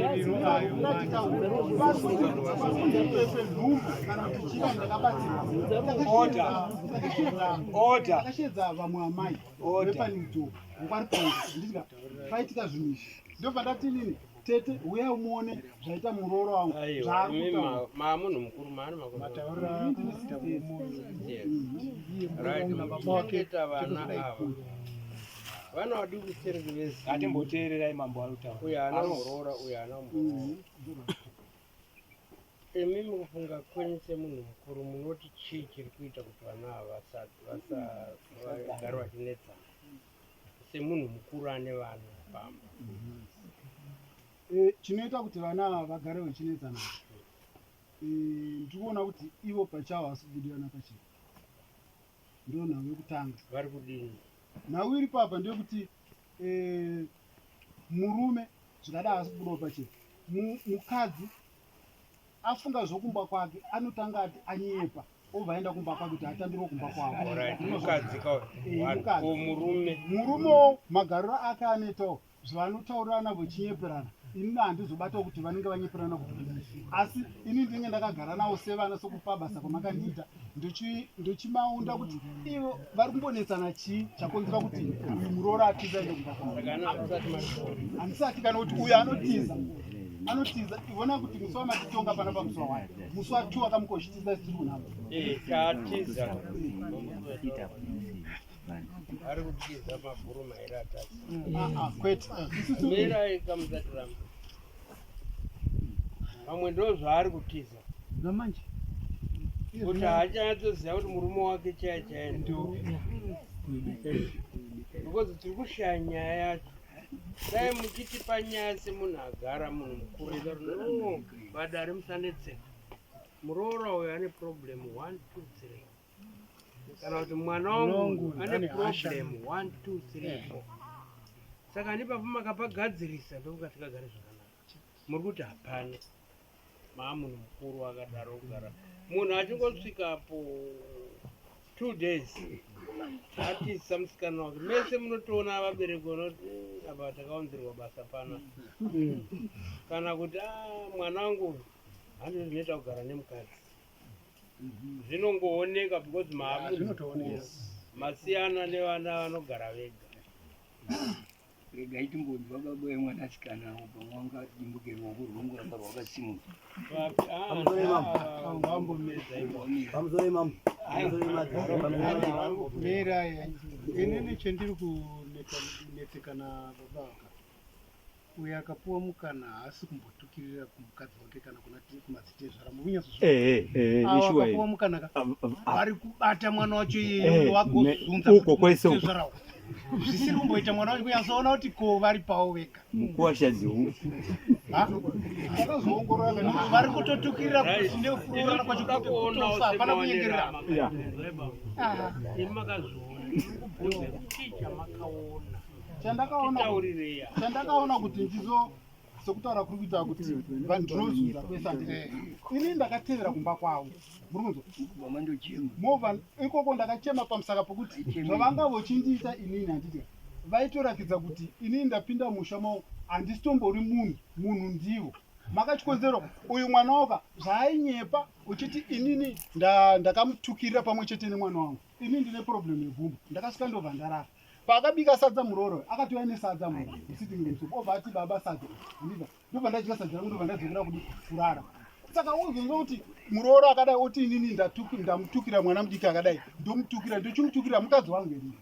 kana kuti chika ndakabatsirwa. Order. Takashedza vamwe amai vepanidzo wekwaripongo, ndisika paitika zvinhu izvi, ndobva ndati nini, "Tete, uyai muone zvaita muroora wangu." Aiwa, imi maamunhu mukuru maani makuru. Mataurira. Right, muchengeta vana ava, vana vadiki stereki vese. Ngatimboteererai mambo ari kutaura. Uyo haana muroora, uyo haana muroora. Imi mukufunga kwenyu semunhu mukuru munoti chii chiri kuita kuti vana ava vagare vachinetsana, semunhu mukuru ane vana pamba? Chinoita kuti vana ava vagare vachinetsana, ndiri kuona kuti ivo pachavo hasi kubudirana pachena, ndo nhau yekutanga. Vari kudini? Nhau iri papa ndeyekuti murume zvikada haasi kubudawo pachena. Mukadzi afunga zvokumba kwake, anotanga ati anyepa, obva aenda kumba kwake kuti atambirwe kumba kwavo. Alright, mukadzi ka. Eh, mukadzi. Ko murume? Murumewo magariro ake anoitawo zvavanotaurirana vachinyeperana. Inini handizobatawo kuti vanenge vanyeperana kuti kudai, asi ini ndinenge ndakagara navo sevana, sekupa basa kwamakandiita, ndochimaunda kuti ivo vari kumbonetsana, chii chakonzera kuti uyu muroora atiza ende kumba kwavo. Saka ana hamusati mazviona? Handisati. Kana kuti uyu anotiza, anotiza, ivona kuti musi wamatitonga pana pamusi wa1, musi wa2 akamuka uchitiza, tiri kunhamba. Eh, chaatiza. Ari kutiza mabhuru mairi atatu. Ah, ah, kwete. Isusu Mirai kamusatiramba. Pamwe ndo zvaari kutiza. Zvamanje. Kuti haachanatsoziva kuti murume wake chaiye chaiye. Because tiri kushaya nyaya yacho. Dai muchitipa nyaya semunhu agara munhu mukuru. No, vadare musanetseka. Muroora uyu ane problem 1 2 3. Kana kuti mwana wangu ane problem 1 2 3 4. Saka ndipapo makapagadzirisa ndokuti tikagare zvakanaka. Muri kuti hapana. Maa munhu mukuru akadaro kugara. Munhu achingosvikapo 2 days atisa musikana wake. Mese munotoona vabereki vanoti apa takaunzirwa basa pana. Kana kuti ah, mwana wangu handizvo zvinoita kugara nemukadzi. Zvinongooneka because maamunhu masiyana nevana vanogara vega. Regai timbonzwa baba vemwanasikana avo pamwe vangadimbuke ruoko rwongoramba rwakasimuka. Mirai, inini chendiri kunetseka nababa aka uyo akapuwa mukana haasi kumbotukirira kumukadzi wake kana kuna kumadzitezvara mukunyatsozviakapuwa mukana ka vari kubata mwana wacho iye wagozunza uko kwese uko zvisiri kumboita mwana wacho kunyatsoona kuti ko vari pawo vega mukuwasha dzihuku vari kutotukirira kuti nekuroorana kwacho kutofa hapana kunyengerera. Chandakaona kuti ndizo sekutaura kuri kuita kuti vanhu ndinozunza kwese handiti ini ndakatevera kumba kwavo muri kunzwa movha ikoko ndakachema pamusaka pokuti zvavanga vochindiita inini handiti vaitorakidza kuti inini ndapinda musha mavo handisitombori munhu munhu ndivo makachikonzero uyu mwana waka zvaainyepa uchiti inini ndakamutukirira pamwe chete nemwana wangu ini ndine problem yegumbo ndakasvika ndobva ndarara paakabika sadza murooro akatouya nesadza musitting room so obva ati baba sadza ndibva ndobva ndadya sadza rangu ndobva ndadzokera kudi kurara saka uzonzwa kuti murooro akadai oti inini ndamutukira mwana mudiki akadai ndomutukira ndochimutukira mukadzi wangu ini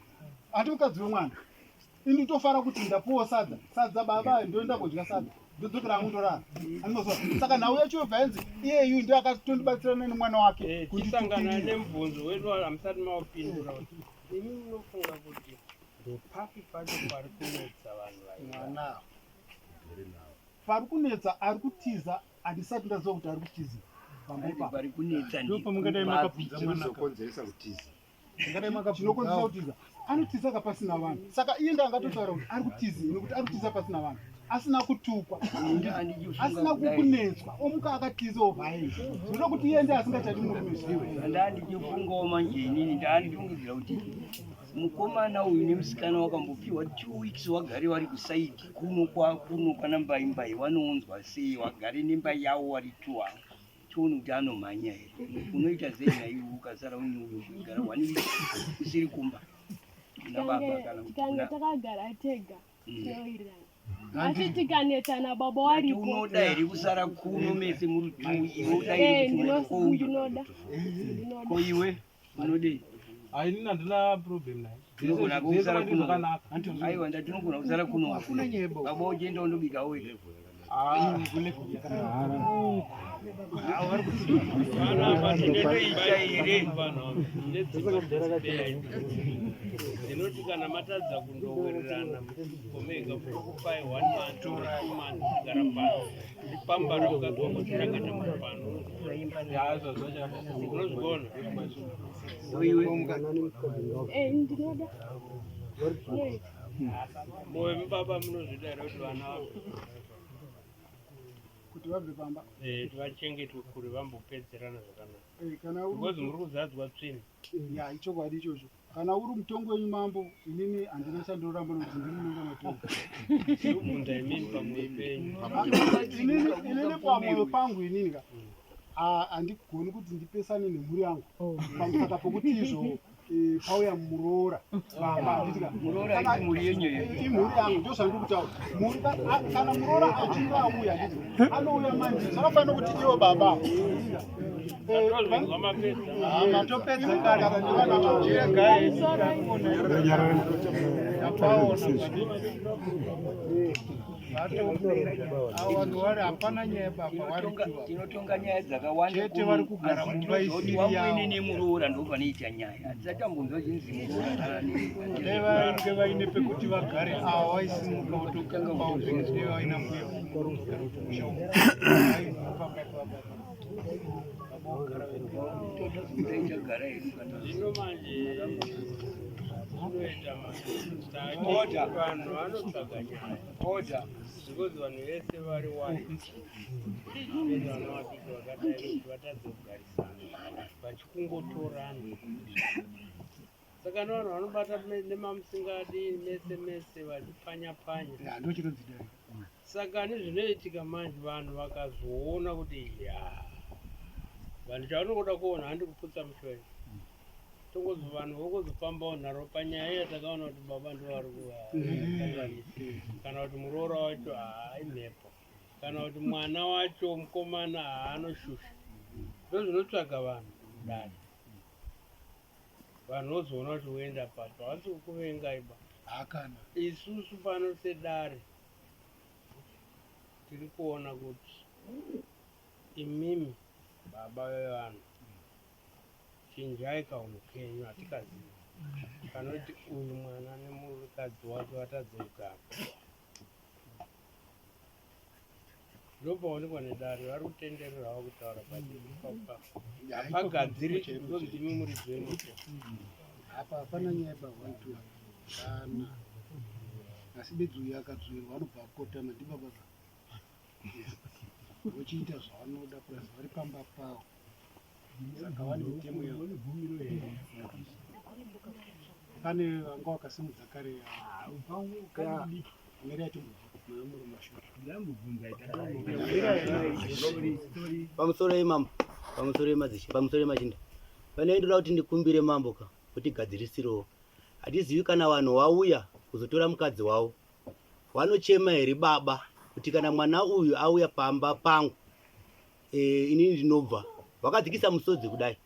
handi mukadzi wemwana ini ndofara kuti ndapuwa sadza sadza baba ndoenda kudya sadza ndodzokera hangu ndorara saka nhau yacho yobva yanzi iyeyu ndiye akatondibatsirana nemwana wake kutisangana nemubvunzo wedu hamusati maupindura imi munofunga kuti ndepapi pacho pari kunetsa vanhu vaina pari kunetsa ari kutiza handisati ndaziva kuti ari kutiza pari kunetsa ndipanokonzeresa kutiza chinokonzeresa kutiza anotiza ka pasina vanhu saka iye ndangatotaura kuti ari kutiza nekuti ari kutiza pasina vanhu asina kutukwa asina kukunetswa omuka akatiza obva aenda zvinoda kuti iye ndiye asingachadi murume zviwe ndandichifungawo manje inini ndandifungidzira kuti mukomana uyu nemusikana wakambopiwa 2 weeks wagare wari kusaidi kuno kwakuno kwana mbaimbai wanounzwa sei wagare nemba yawo wari two avo tione kuti anomhanya here unoita sei naiwe ukasara une uyu kugara 1 week usiri kumba kuna baba kana tikange takagara tega tinowirirana asi tikanetsana baba waripo unoda here kusara kuno mese muri two iwe uda here ndinoda ko iwe unodei inini handina problem naye tinogona kusara kuno aiwa ndatinogona kusara kuno baba uchienda undobika wega Tinetoita here ndinoti kana matadza kundowirirana komega kupai one month or 2 months kugara pano ndipambara mukadzi wako tichakata muri pano unozvigona ndinoda moyo baba munozvida here kuti vana kuti vabve pamba tivachengetwe kure vambopedzerana zvakanaka kana because muri kuzadzwa tsvina ya ichokwadi ichocho kana uri mutongo wenyu mambo inini handina chandoramba nokuti ndiri munonga matongo ndobvunza imini pamwoyo penyu inini pamwoyo pangu inini ka handigoni kuti ndipesane nemhuri yangu pamusaka pokuti izvo pauya muroora imhuri yangu ndo zvandiri kutaura kana muroora achinge auya nditi anouya manje zvakafanira kuti ivo baba Matopedza kare chiregai. Hapana nyaya baba, tinotonga nyaya dzakawanda Chete vari kugara mumba isiri yavo. Wamwene nemuroora ndo panoita nyaya, hatisatambonzwa chinzi muroora. Dai vange vaine pekuti vagare, ava vaisimuka votogara pekuti dai vaina mbuya kana kuti musha umu. Taichagara hedu kana Zvino manje zvinoita manje vanhu vanotsvaga nyaya Order. Because vanhu vese vari wise, vana vadiki vakadai kuti vatadze kugarisana vachikungotorana. Saka nevanhu vanobata nemamusingadi mese mese vachipfanya pfanya. Ndochitonzi dare. Saka nezvinoitika manje, vanhu vakazoona kuti ya, vanhu chavanongoda kuona handi kuputsa mushoyi. Tongozi vanhu vongozofambawo nharo panyaya iya. Takaona kuti baba ndo vari kuvakanganisa, kana kuti muroora wacho haaimhepo, kana kuti mwana wacho mukomana haanoshusha. Ndozvinotsvaga vanhu dare. Vanhu vozoona kuti voenda papi, havasi kukuvengai ba. Hakana. Isusu pano sedare tiri kuona kuti imimi baba vevanhu, chinjai kaunhu kenyu. Hatikazivi kanoti uyu mwana nemukadzi wake vatadze kugara, ndopaonekwa nedare. Vari kutendererawo kutaura papa hapagadziri because ndimi muridzi wemuto. Apa hapana nyaya pahwaitwa kana, asi bedzi uyu akadzoerwa anobva akotama ndibaba vochiita zvavanoda, plus vari pamba pavo, saka vane mitemo yavo. Pane vanga vakasimudza kare miri yatimbobva. Pamusoro yemambo, pamusoro yemadzishe, pamusoro yemachinda, pane ndoda kuti ndikumbire mambo ka kuti gadzirisirowo. Hatizivi kana vanhu vauya kuzotora mukadzi wavo vanochema here baba kuti kana mwana uyu auya pamba pangu, inini ndinobva vakadzikisa musodzi kudai.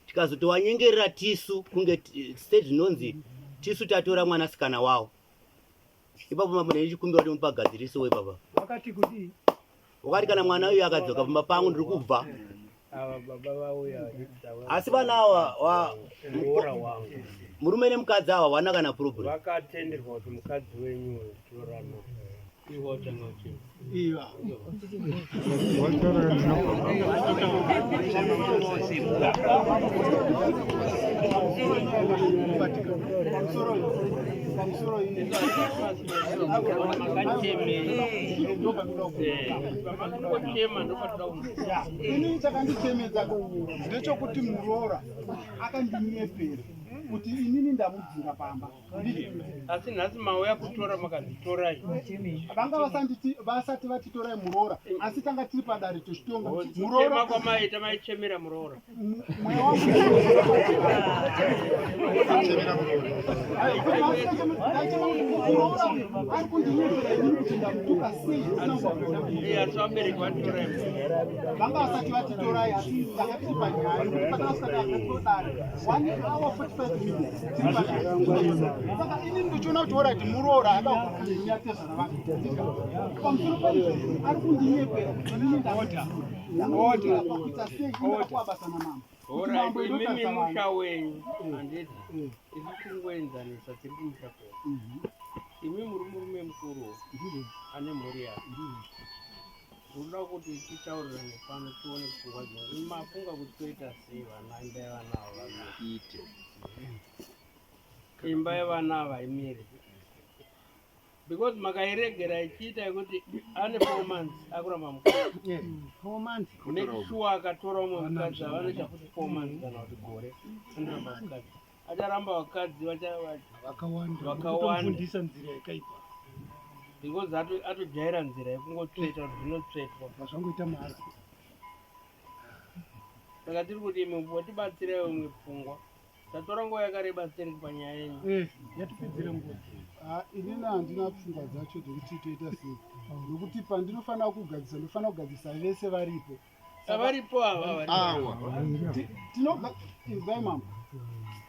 Tikazotovanyengerera tisu kunge sezvinonzi tisu tatora mwanasikana wavo. Ipapo mambo ndeichikumbira kuti mupagadzirisiwo ipapa. Wakati kuti Wakati kana mwana uyu akadzoka pamba pangu, ndiri kubva. Ava baba vauya vachitaura. Asi vana ava Muroora wangu. Murume nemukadzi ava hawana kana problem. Vakatenderwa kuti mukadzi wenyu uyu torana iwe utanga uchema. Iva. Pamusoro. Makachemei pamanongochema ndopatoda. Ini chakandichemedza ndechekuti muroora akandinyepera kuti inini ndamudzinga pamba. Asi nhasi mauya kutora, makazvitorai. Vanga vasati vatitorai muroora, asi tanga tiri padare tochitonga. Kuchema Muroora kwamaita, maichemera muroora. Mweya wangu muroora ari kundinyepera inini kuti ndamutuka sei ndisina kumboita. Asi vabereki vatorai muroora. Vanga vasati vatitorai, asi tanga tiri panyaya yekuti patakasvika dare 1 hour 45 minutes tiri padare. Saka inini ndichiona kuti alright, muroora ada kunyatezvana vanhu pamusoro paizvozvo ari kundinyepera kuti inini ndamutuka pakuita sei indakuwa basa namambo kuti Alright, mambo imimi inotarisa vanhu. Musha wenyu handiti isi kungoenzanisa tiri kumusha kwedu. Imi muri murume mukuru ane mhuri yake. Ndinoda kuti titaurirane pano tione pfungwa dzenyu. Mafunga kuti toita sei vana, imba yevana ava vamire? Imba yevana ava imire because makairegera ichiita yekuti ane 4 months akuramba mukadzi. 4 months. Make sure akatora umwe mukadzi avanoita futi 4 months kana kuti gore anoramba mukadzi, acharamba vakadzi vakawanda. Vakawanda. Kutomufundisa nzira yakaipa. Because atojaira nzira yekungotsveta kuti zvinotsvetwa. Zvazvangoita mahara. Saka tiri kuti imwe tibatsirewo imwe pfungwa. Tatora nguva yakareba seri panyaya yenyu. Yatipedzera nguva. Ah, inini handina pfungwa dzacho dzekuti toita sei, nokuti pandinofanira kugadzisa, ndinofanira kugadzisa vese varipo. Avaripo ava Awa. Tinobva inzwai mambo.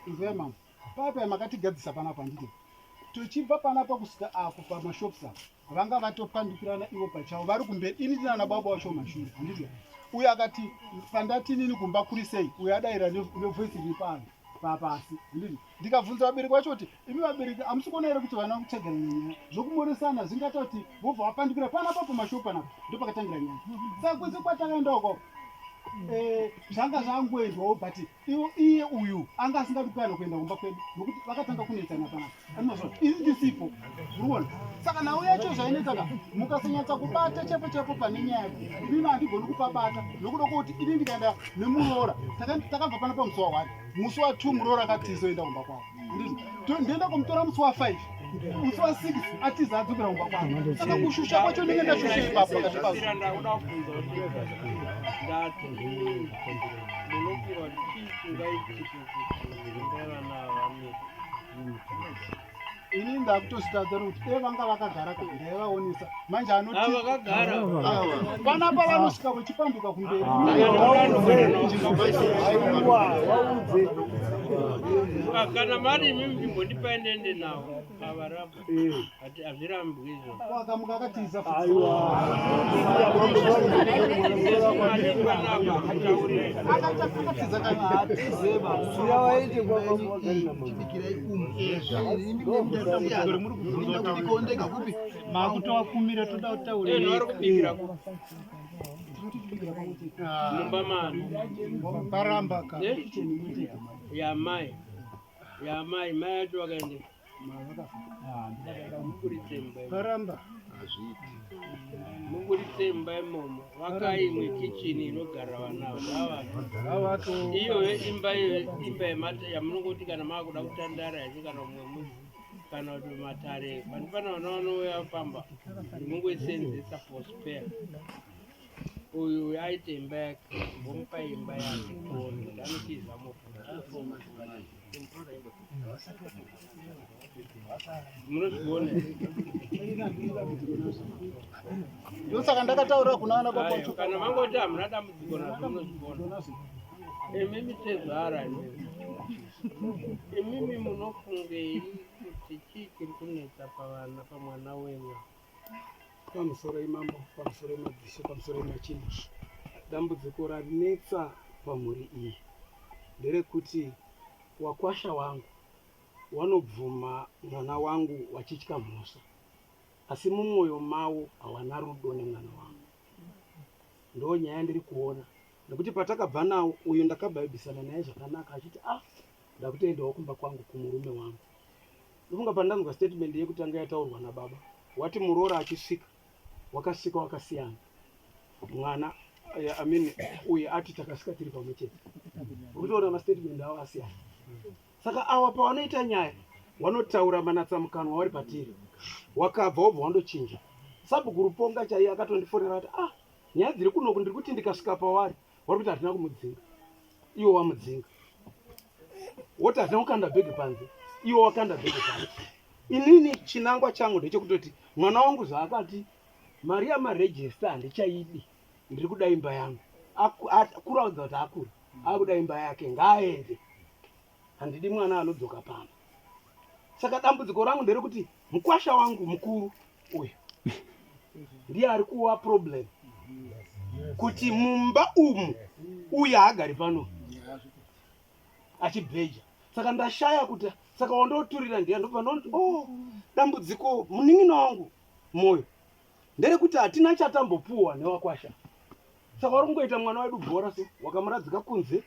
Inzwai mambo. Papa makatigadzisa panapa handiti. Tichibva panapa kusvika apo pamashops apa. Vanga vatopandukirana ivo pachavo vari kumberi. Ini ndina baba wacho mashure handiti. Uyo akati pandati inini kumba kuri sei uyo adaira nevoice riri pano papasi handiti. Ndikabvunza vabereki vacho kuti imi vabereki hamusi kuona here kuti vana vakutsvagana nenyaya zvokumoresana zvingaita kuti vobva vapandukira panapa pamashow panapa ndopakatangira nyaya saka kwese kwatakaenda uko eh, zvanga zvangoendwawo but iye uyu anga asingadi kukana kuenda kumba kwedu nokuti vakatanga kunetsana panapa anozva ini ndisipo uriona saka nhau yacho zvainetsaka mukasanyatsa kubata chaipo chaipo pane nyaya inini handigoni kupabata nokuda kwokuti ini ndikaenda nemuroora takabva panapa musi wa one musi wa 2 muroora akatiza oenda kumba kwavo ndoenda kumutora musi wa 5 musi wa 6 atiza adzokera kumba kwavo saka kushusha kwacho ndinge ndashusha ipapo pakati pazvo ini ndakutozvitadza nokuti dai vanga vakagara ka ndaivaonesa manje anoti panapa vanosvika vachipanduka kumberi ah, kana mari imi mbondipai ndende nawo avaramba ati hazvirambwi izvo wakamuka akatiza Makutovakumira toda kutaura. Eh, vari kubikira ku mumba mani Paramba ka. Eh? Yamai. Yamai mai acho vakaende. Muburitse imba imomo. Paramba. Hazviiti. Muburitse imba imomo. Vakai imwe kitchen inogara vana ava. Ngavavake. Iyoyo imba iyoyo imba yemata yamunongoti kana makuda kutandara yacho kana mumwe muzi kana kuti matare pani pane vana vanouya pamba mungoisenzesa for spare. Uyu aite imba yake vomupa imba yake tione kuti anotiza munozviona ndosaka ndakataura kuna ana baba Aiwa, kana mangoti hamuna dambudziko nazvo munozviona imimi tezvara imimi imimi munofungei kuti chii chiri kunetsa pavana pamwana wenyu Pamusoro imambo, pamusoro imadzishe, pamusoro imachinda. Dambudziko ranetsa pamhuri iyi nderekuti wakwasha wangu wanobvuma mwana wangu wachitya mhosva asi mumwoyo mawo hawana rudo nemwana wangu. Ndonyaya yandiri kuona nekuti patakabva nawo uyu ndakabhaibhisana naye zvakanaka achiti ah ndakutoendawo kumba kwangu kumurume wangu. Ndofunga pandanzwa statement yekutanga yataurwa nababa wati muroora achisvika wakasvika wakasiyana mwana eh, I mean uye ati takasvika tiri pamwe chete urikutoona mastatement avo asiyana saka awa pawanoita nyaya wanotaura manatsa mukanwa wari patiri wakabva wobva wandochinja sabhuku ruponga chaiye akatondifonera kuti ah nyaya dziri kunoku ndiri kuti ndikasvika pawari wari kuti hatina kumudzinga iwo wamudzinga woti hatina kukanda bhegi panze iwo wakanda bhegi panze inini chinangwa changu ndechekutoti mwana wangu zvaakati mari yamarejista handichaidi ndiri kuda imba yangu kuraudza kuti akura akuda imba yake ngaaende handidi mwana anodzoka pano saka dambudziko rangu nderekuti mukwasha wangu mukuru uyu ndiye ari kuwa problem kuti mumba umu uye haagari pano achibheja saka ndashaya kuti saka wandoturira ndiye ndobva ndonoti o oh, dambudziko munin'ina wangu moyo nderekuti hatina chatambopuwa newakwasha saka wari kungoita mwana wedu bhora so wakamuradzika kunze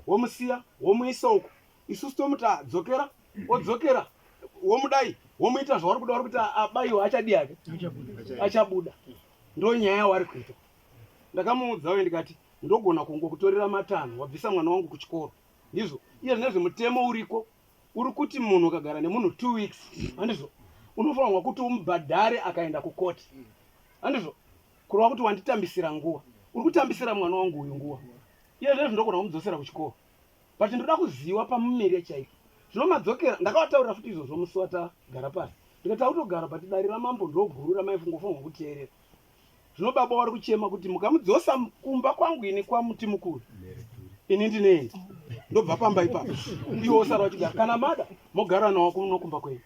womusiya womuisa uko isusu tomuti ah, dzokera odzokera womudai womuita zvauri kuda uri kuti abaiwa achadii hake achabuda ndo nyaya yaari kuita ndakamuudza uye ndikati ndogona kungokutorera matanho wabvisa mwana wangu kuchikoro ndizvo iye zvinezvi mutemo uriko uri kuti munhu ukagara nemunhu two weeks handizvo unofanirwa kuti umubhadhare akaenda kukoti handizvo kureva kuti wanditambisira nguva uri kutambisira mwana wangu uyu nguva iye zvinezvi ndogona kumudzosera kuchikoro but ndoda kuziva pamumire chaipo zvino madzokera ndakavataurira futi izvozvo musi watagara pasi ndikati takutogara but dare ramambo ndoguru ramaifungofanirwa kuteerera Zvino baba wari kuchema kuti mukamudzosa kumba kwangu ini kwamuti mukuru ini ndinoenda ndobva pamba ipapo iwe wosara wachigara kana mada mogara nawo kuno kumba kwenyu.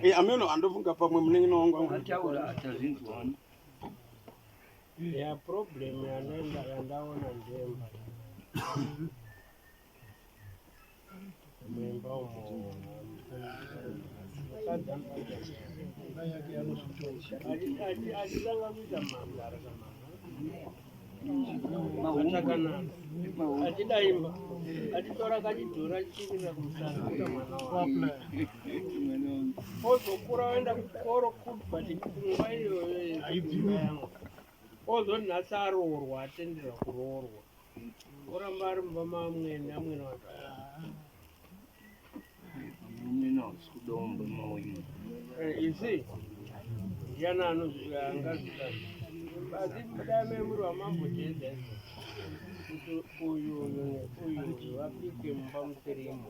Eh, ameno andofunga pamwe munin'ina wangu angu Ataura atazvinzwani. Ya problem yanoenda yandaona ndemba. Muimba umo. Achitanga kuita mhandara kana achakanaka achida imba achitora kachidhori achitukirira kumusana kuita mwana wake ozokura oenda kuchikoro but nguva iyoyo yangu ozoti nhasi aroorwa atenderwa kuroorwa oramba ari mumba maamwene amwene wacho Amwene hausi kuda mumba mawenyu. You see, ndiani angazvita asi dai memuri wamambo jeedza izvo kuti uyu uyu neuyu uyu vapike mumba musirimo.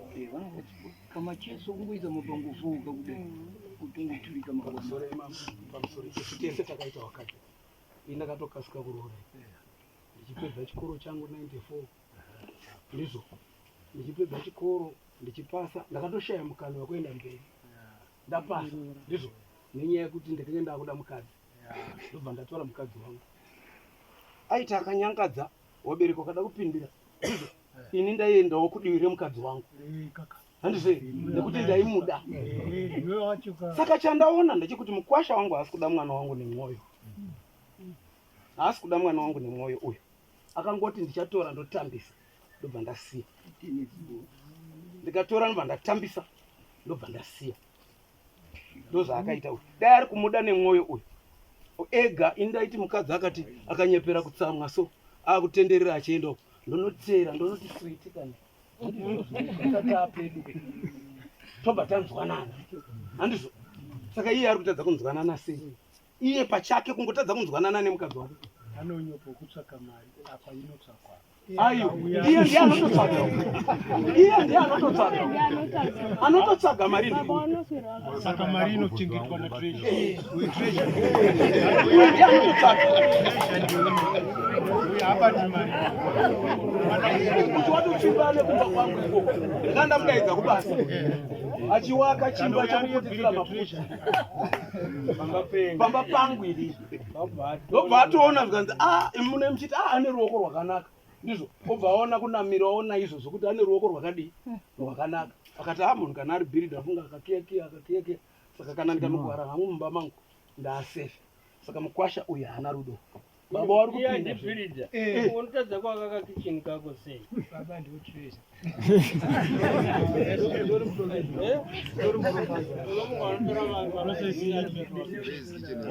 Kamacheso kungoisa mapango foka kudai kutongoturika Pamusoro imambo, pamusoro isu tese takaita wakati ini ndakatokasika kuroora ndichipedza chikoro changu 94 ndizvo ndichipedza chikoro ndichipasa ndakatoshaya mukana wekuenda mberi ndapasa ndizvo nenyaya yekuti ndakanga ndakuda mukadzi ndobva ndatora mukadzi wangu aiti akanyangadza wabereki wakada kupindira ndizvo ini ndaiendawo kudivi remukadzi wangu handizve nekuti ndaimuda saka chandaona ndechekuti mukwasha wangu haasi kuda mwana wangu nemwoyo haasi kuda mwana wangu nemwoyo uyu akangoti ndichatora ndotambisa ndobva ndasiya ndikatora ndobva ndatambisa ndobva ndasiya ndozvaakaita uyu dai ari kumuda nemwoyo uyu ega ini ndaiti mukadzi akati akanyepera kutsamwa so akutenderera achienda uko ndonoteera ndonoti switi kana tapedu tobva tanzwanana handizvo saka iye ari kutadza kunzwanana sei iye pachake kungotadza kunzwanana nemukadzi wake anonyopa kutsvaka mari apa inotsvakwa ayo iye ndiye anototsvaga iye ndiye anototsvaga anototsvaga mari ndiye saka mari inochengetwa natreasure uyu ndiye anototsvaga uyu haabati mari kuti watotsvimba nekumba kwangu ikoko ndanga ndamudaidza kubasa achiwaka chimba chekuputitsira mafuta pamba pangu iri ndobva atoona zvikanzi a mune muchiti a ane ruoko rwakanaka ndizvo obva aona kunamira aona izvo zvokuti ane ruoko rwakadii rwakanaka akati a munhu kana ari bhiridha afunga akakiyakiya akakiyakiya saka kana ndikanogwara hangu mumba mangu ndaasefe saka mukwasha uyu haana rudo baba wari Iye kupinda andibhiridha unotadza kuaka kakicheni kako sei Baba ndiwo treasure.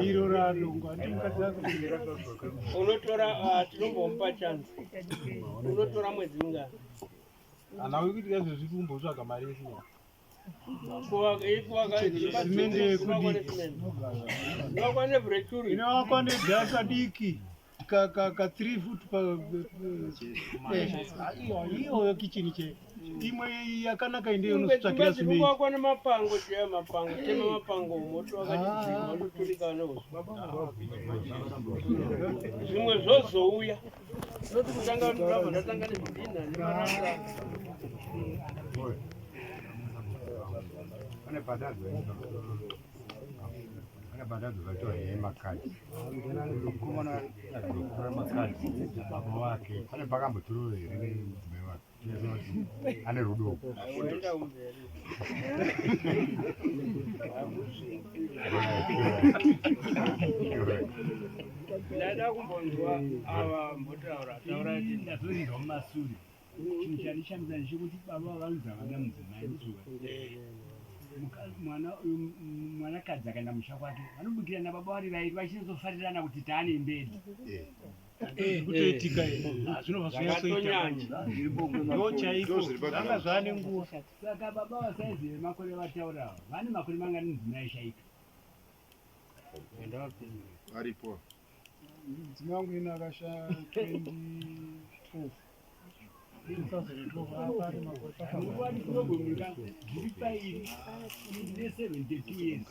iro radongwa ndimukadzi ako unotora tinombomupa chance unotora mwedzi mingani Hana wekuti izvezvi kumbotsvaga mari yesina. Simende yekudii? Ivakwa nevreturi inovakwa nedhasa diki ka ka ka 3 foot pa iyoyo kicheni che imwe yakanaka inde unotsvakira simende kuvakwa nemapango chaya mapango tema mapango moto wakachidhima unoturika neuswa zvimwe zvozouya noti kutanga ndabva ndatanga nezvidhinha nemaranda Pane bhandadzo pane bhandadzo vachitora yemakadhi mukomana agotora makadhi baba wake pane pakambotororo here nemudzimai wake ane rudo waenda kumberi ndaida kumbonzwa ava mbotaura taura ndazorinzwa mumasure chinhu chandishamisa ndechekuti baba vanonzi havana mudzimai ndizvo mwana uyu mwanakadzi akaenda musha kwake vanobikira nababa vari vairi vachinozofarirana kuti taane mbedi kutoitika zvinobva zvonyatsoita ndo chaiko zvanga zvaane nguva saka baba vasaizi vemakore vataura ava vane makore mangani mudzimai aishaika Varipo. Mudzimai wangu ini akashaya 2012 2012 apa ari makore Mukwani problem zviri pairi ine 72 years.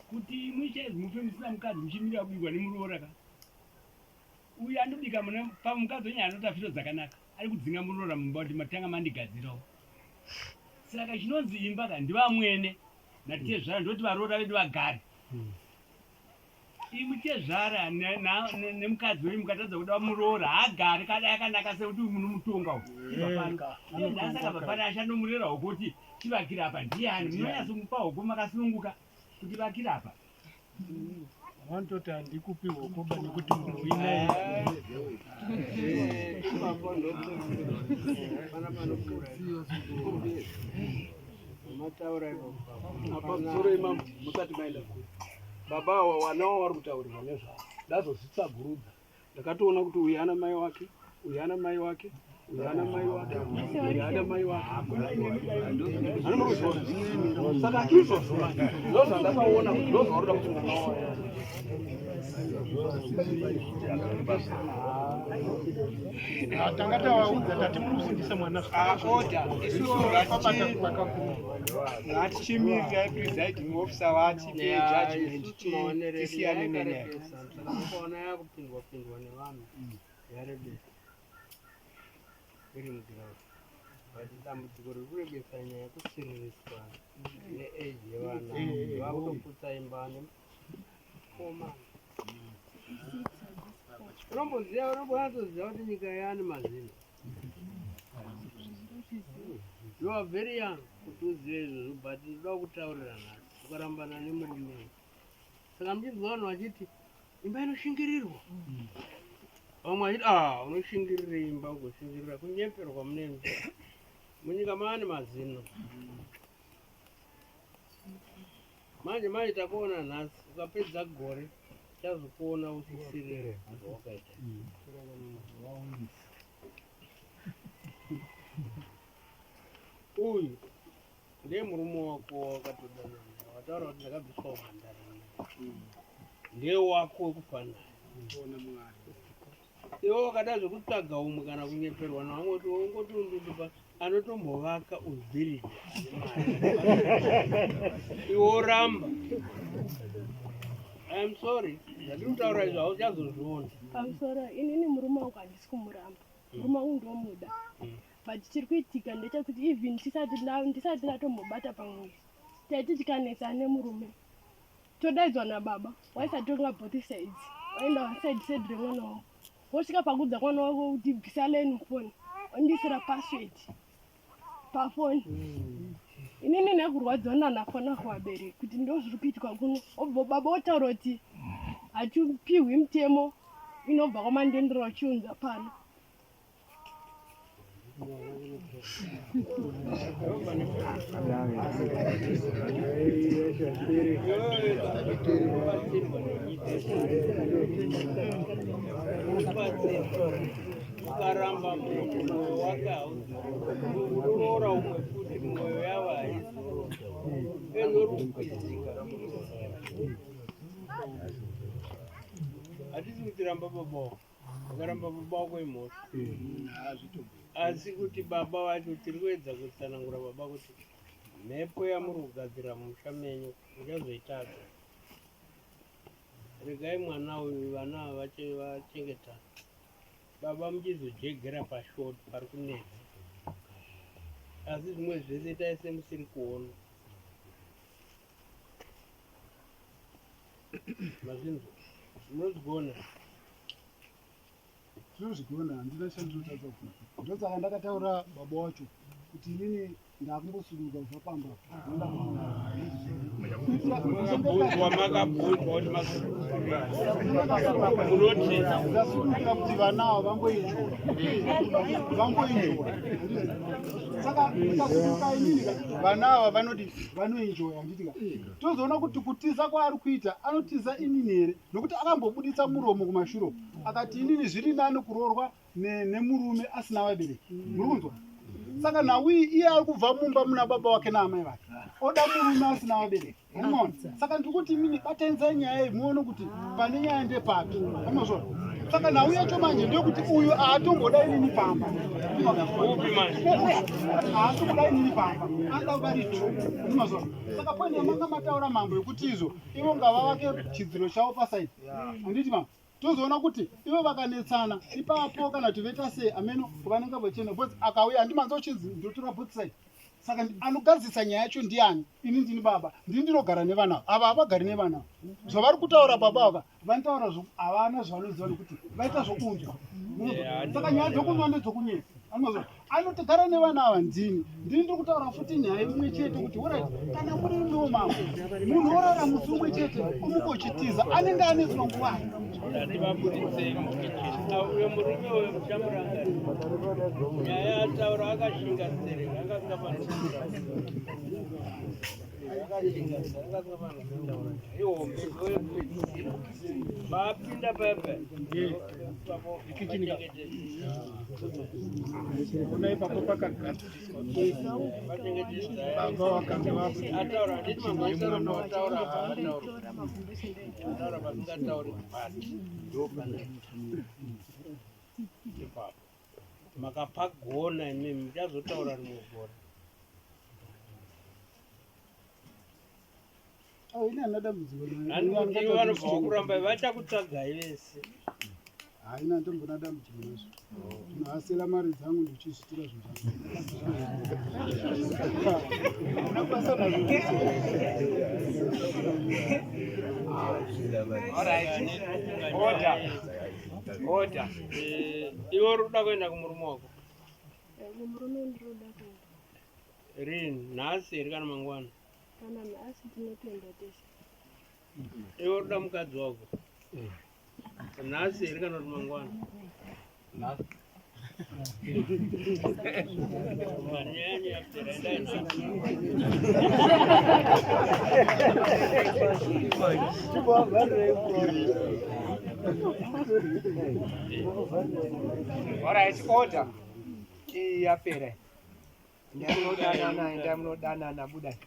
Kuti imwi chaizvo mufe musina mukadzi muchimirira kubikwa nemuroora ka. Uyu anobika mune pamukadzi wenyu anoita firo dzakanaka. Ari kudzinga muroora mumba kuti matanga mandigadzirawo. Saka chinonzi imba ka ndivamwene natezvara ndoti varoora vedu vagare. Imwi tezvara nemukadzi wenyu mukatadza kuda muroora haagari kadai akanaka sekuti munomutonga uyu. Nhasi akabva pano achandomurera huku kuti chivakira apa ndiyani munonyatsomupa huku makasununguka kuti vakira apa. Vanototi handikupi huku ba nekuti muruinaye. Apa musoro imambo musati maenda kure. Baba awa wana wavari kutaurirwa nezvavo ndazozvitsvagurudza ndakatoona kuti uyu ana mai wake uyu ana mai wake uyu ana mai wake uyu ana mai wake anomurikuzviona saka izvozvo manje ndozvandakaona kuti ndozvauri kuda kuti mwana wavo Tanga tawaudza tati muri kufundisa mwana order isusu ngatichimirira presiding officer vatipe judgment tisiyane nenyaya. Takaona yakupindwa pindwa nevanhu yarebesa iri muground but dambudziko riri kurebesa nyaya yekusiririswa neage yevana vakutoputsa imba nemukoma unomboziva unombonyatsoziva kuti nyika yaani mazino you are very young kuti uzive izvozvo but ndoda kutaurira nhasi ukarambana nemurume saka muchinzwa vanhu vachiti imba inoshingirirwa vamwe vachiti ah unoshingirira imba ugoshingirira kunyeperwa munenge munyika maane mazino manje manje takuona nhasi ukapedza gore chazokuona usisiri zvawakaita uyu ndiye murume wako wakatodanana naye wataura kuti ndakabviswa umhandara naye ndiye wako wekufa naye iwe wakada zvekutsvaga umwe kana kunyeperwa navamwe kuti ungoti undundupa anotombovaka ubhiriji iwe woramba iam sorry zvandiri kutaura izvo hauchazozviona pamusoro inini murume wangu handisi kumuramba murume wangu ndomuda but chiri kuitika ndechekuti even tisati ndisati ndatombobata pamuviri taiti tikanetsa nemurume todaidzwa nababa waisatonga both sides waenda one side side remwana wako wosvika pakuudza mwana wako kuti bvisa line mufoni wandisira password pafoni inini nekurwadziwa nanafona kuvabereki kuti ndo zviri kuitwa kuno obva baba otaura kuti hatipihwi mutemo inobva kwamandendera uchiunza pano Ukaramba munhu mwoyo wake hauroora umwe futi mwoyo yavo haizorora enorukwizika hatisi kuti ramba baba wako Ukaramba baba wako imhosva. Asi kuti baba vacho tiri kuedza kutsanangura baba kuti mhepo yamuri kugadzira mumusha menyu muchazoitadza. Regai mwana uyu vana ava vachengetana. Baba muchizojegera pashort pari kunetsa. Asi zvimwe zvese itai semusiri kuona. Mazvinzwa? Munozvigona? Tinozvigona, handina chandinotadza kuita. Ndosaka ndakataura baba wacho kuti inini ndakumbosuduruka kubva pamba ndoda ndasudurukira kuti vana ava vangoinjora vangoinjora saka ndikasuduruka inini vana ava vanodi vanoenjoya handiti ka tozoona kuti kutiza kwaari kuita anotiza inini here nokuti akambobuditsa muromo kumashure uku akati inini zviri nani kuroorwa nemurume asina vabereki muri kunzwa saka nhau iyi iye ari kubva mumba muna baba wake naamai vake oda murume asina vabereki unoona saka ndiri kuti imini batanizai nyaya iyi muone kuti pane nyaya ndepapi amazvona. Saka nhau yacho manje ndeyekuti uyu haatomboda inini pamba, haatomboda inini pamba, anoda vari two ndimazvona. Saka point yamanga mataura mambo yekuti izvo ivo ngavavake chidziro chavo pasaidi, handiti mambo? Tozoona kuti ivo vakanetsana ipapo kana kuti voita sei, ameno vanenge vachienda, because akauya handimanza uchinzi ndotora both side. Saka anogadzisa nyaya yacho ndiani? Ini ndini baba, ndini ndinogara nevana ava, havagari nevana. Zvavari kutaura baba ava vanotaura havana zvavanoziva nekuti vaita zvokunzwa. Saka nyaya dzokunzwa ndedzokunyeka. Anozwa anotogara nevana ava, ndini ndiri kutaura futi nyaya imwe chete kuti orit, kana muri imiwo mambo, munhu orara musi umwe chete umuka uchitiza, anenge anetswa nguvai? Ndativaburitsei mukicheni. Uyo murume uyo muchamurangarira. Nyaya ataura akashinga stereki, akasingafani kutaura. Akashinga, akasingafani kutaura. Ihombe ndoyekupedzisira. Vapinda paya paya. Ona ipapo pakagadziriswa, baba vakange Ataura handiti mambo ataura haataura. Ataura pasingatauri but ndopane ipapo. Makapagona imimi, muchazotaura rimwe gore. Ini handina dambudziko. Handikuti ivo vanobva vakuramba, vachakutsvagai vese. Haina, ndombona dambudziko nazvo. Ndinohasela mari dzangu ndichizvitira zvinhu zvangu, basa nazvo. Alright. Order. Order. Iwe uri kuda kuenda kumurume wako Kumurume ndinoda kuenda. Rini? Nhasi here kana mangwana? Kana nhasi tinotoenda tese. Iwe uri kuda mukadzi wako nhasi here kana kuti mangwana? Nhasi. Nyaya yanyu yapera, endai nhasi. Alright, order. Iyi yapera. Endai munodanana, endai munodanana, budai.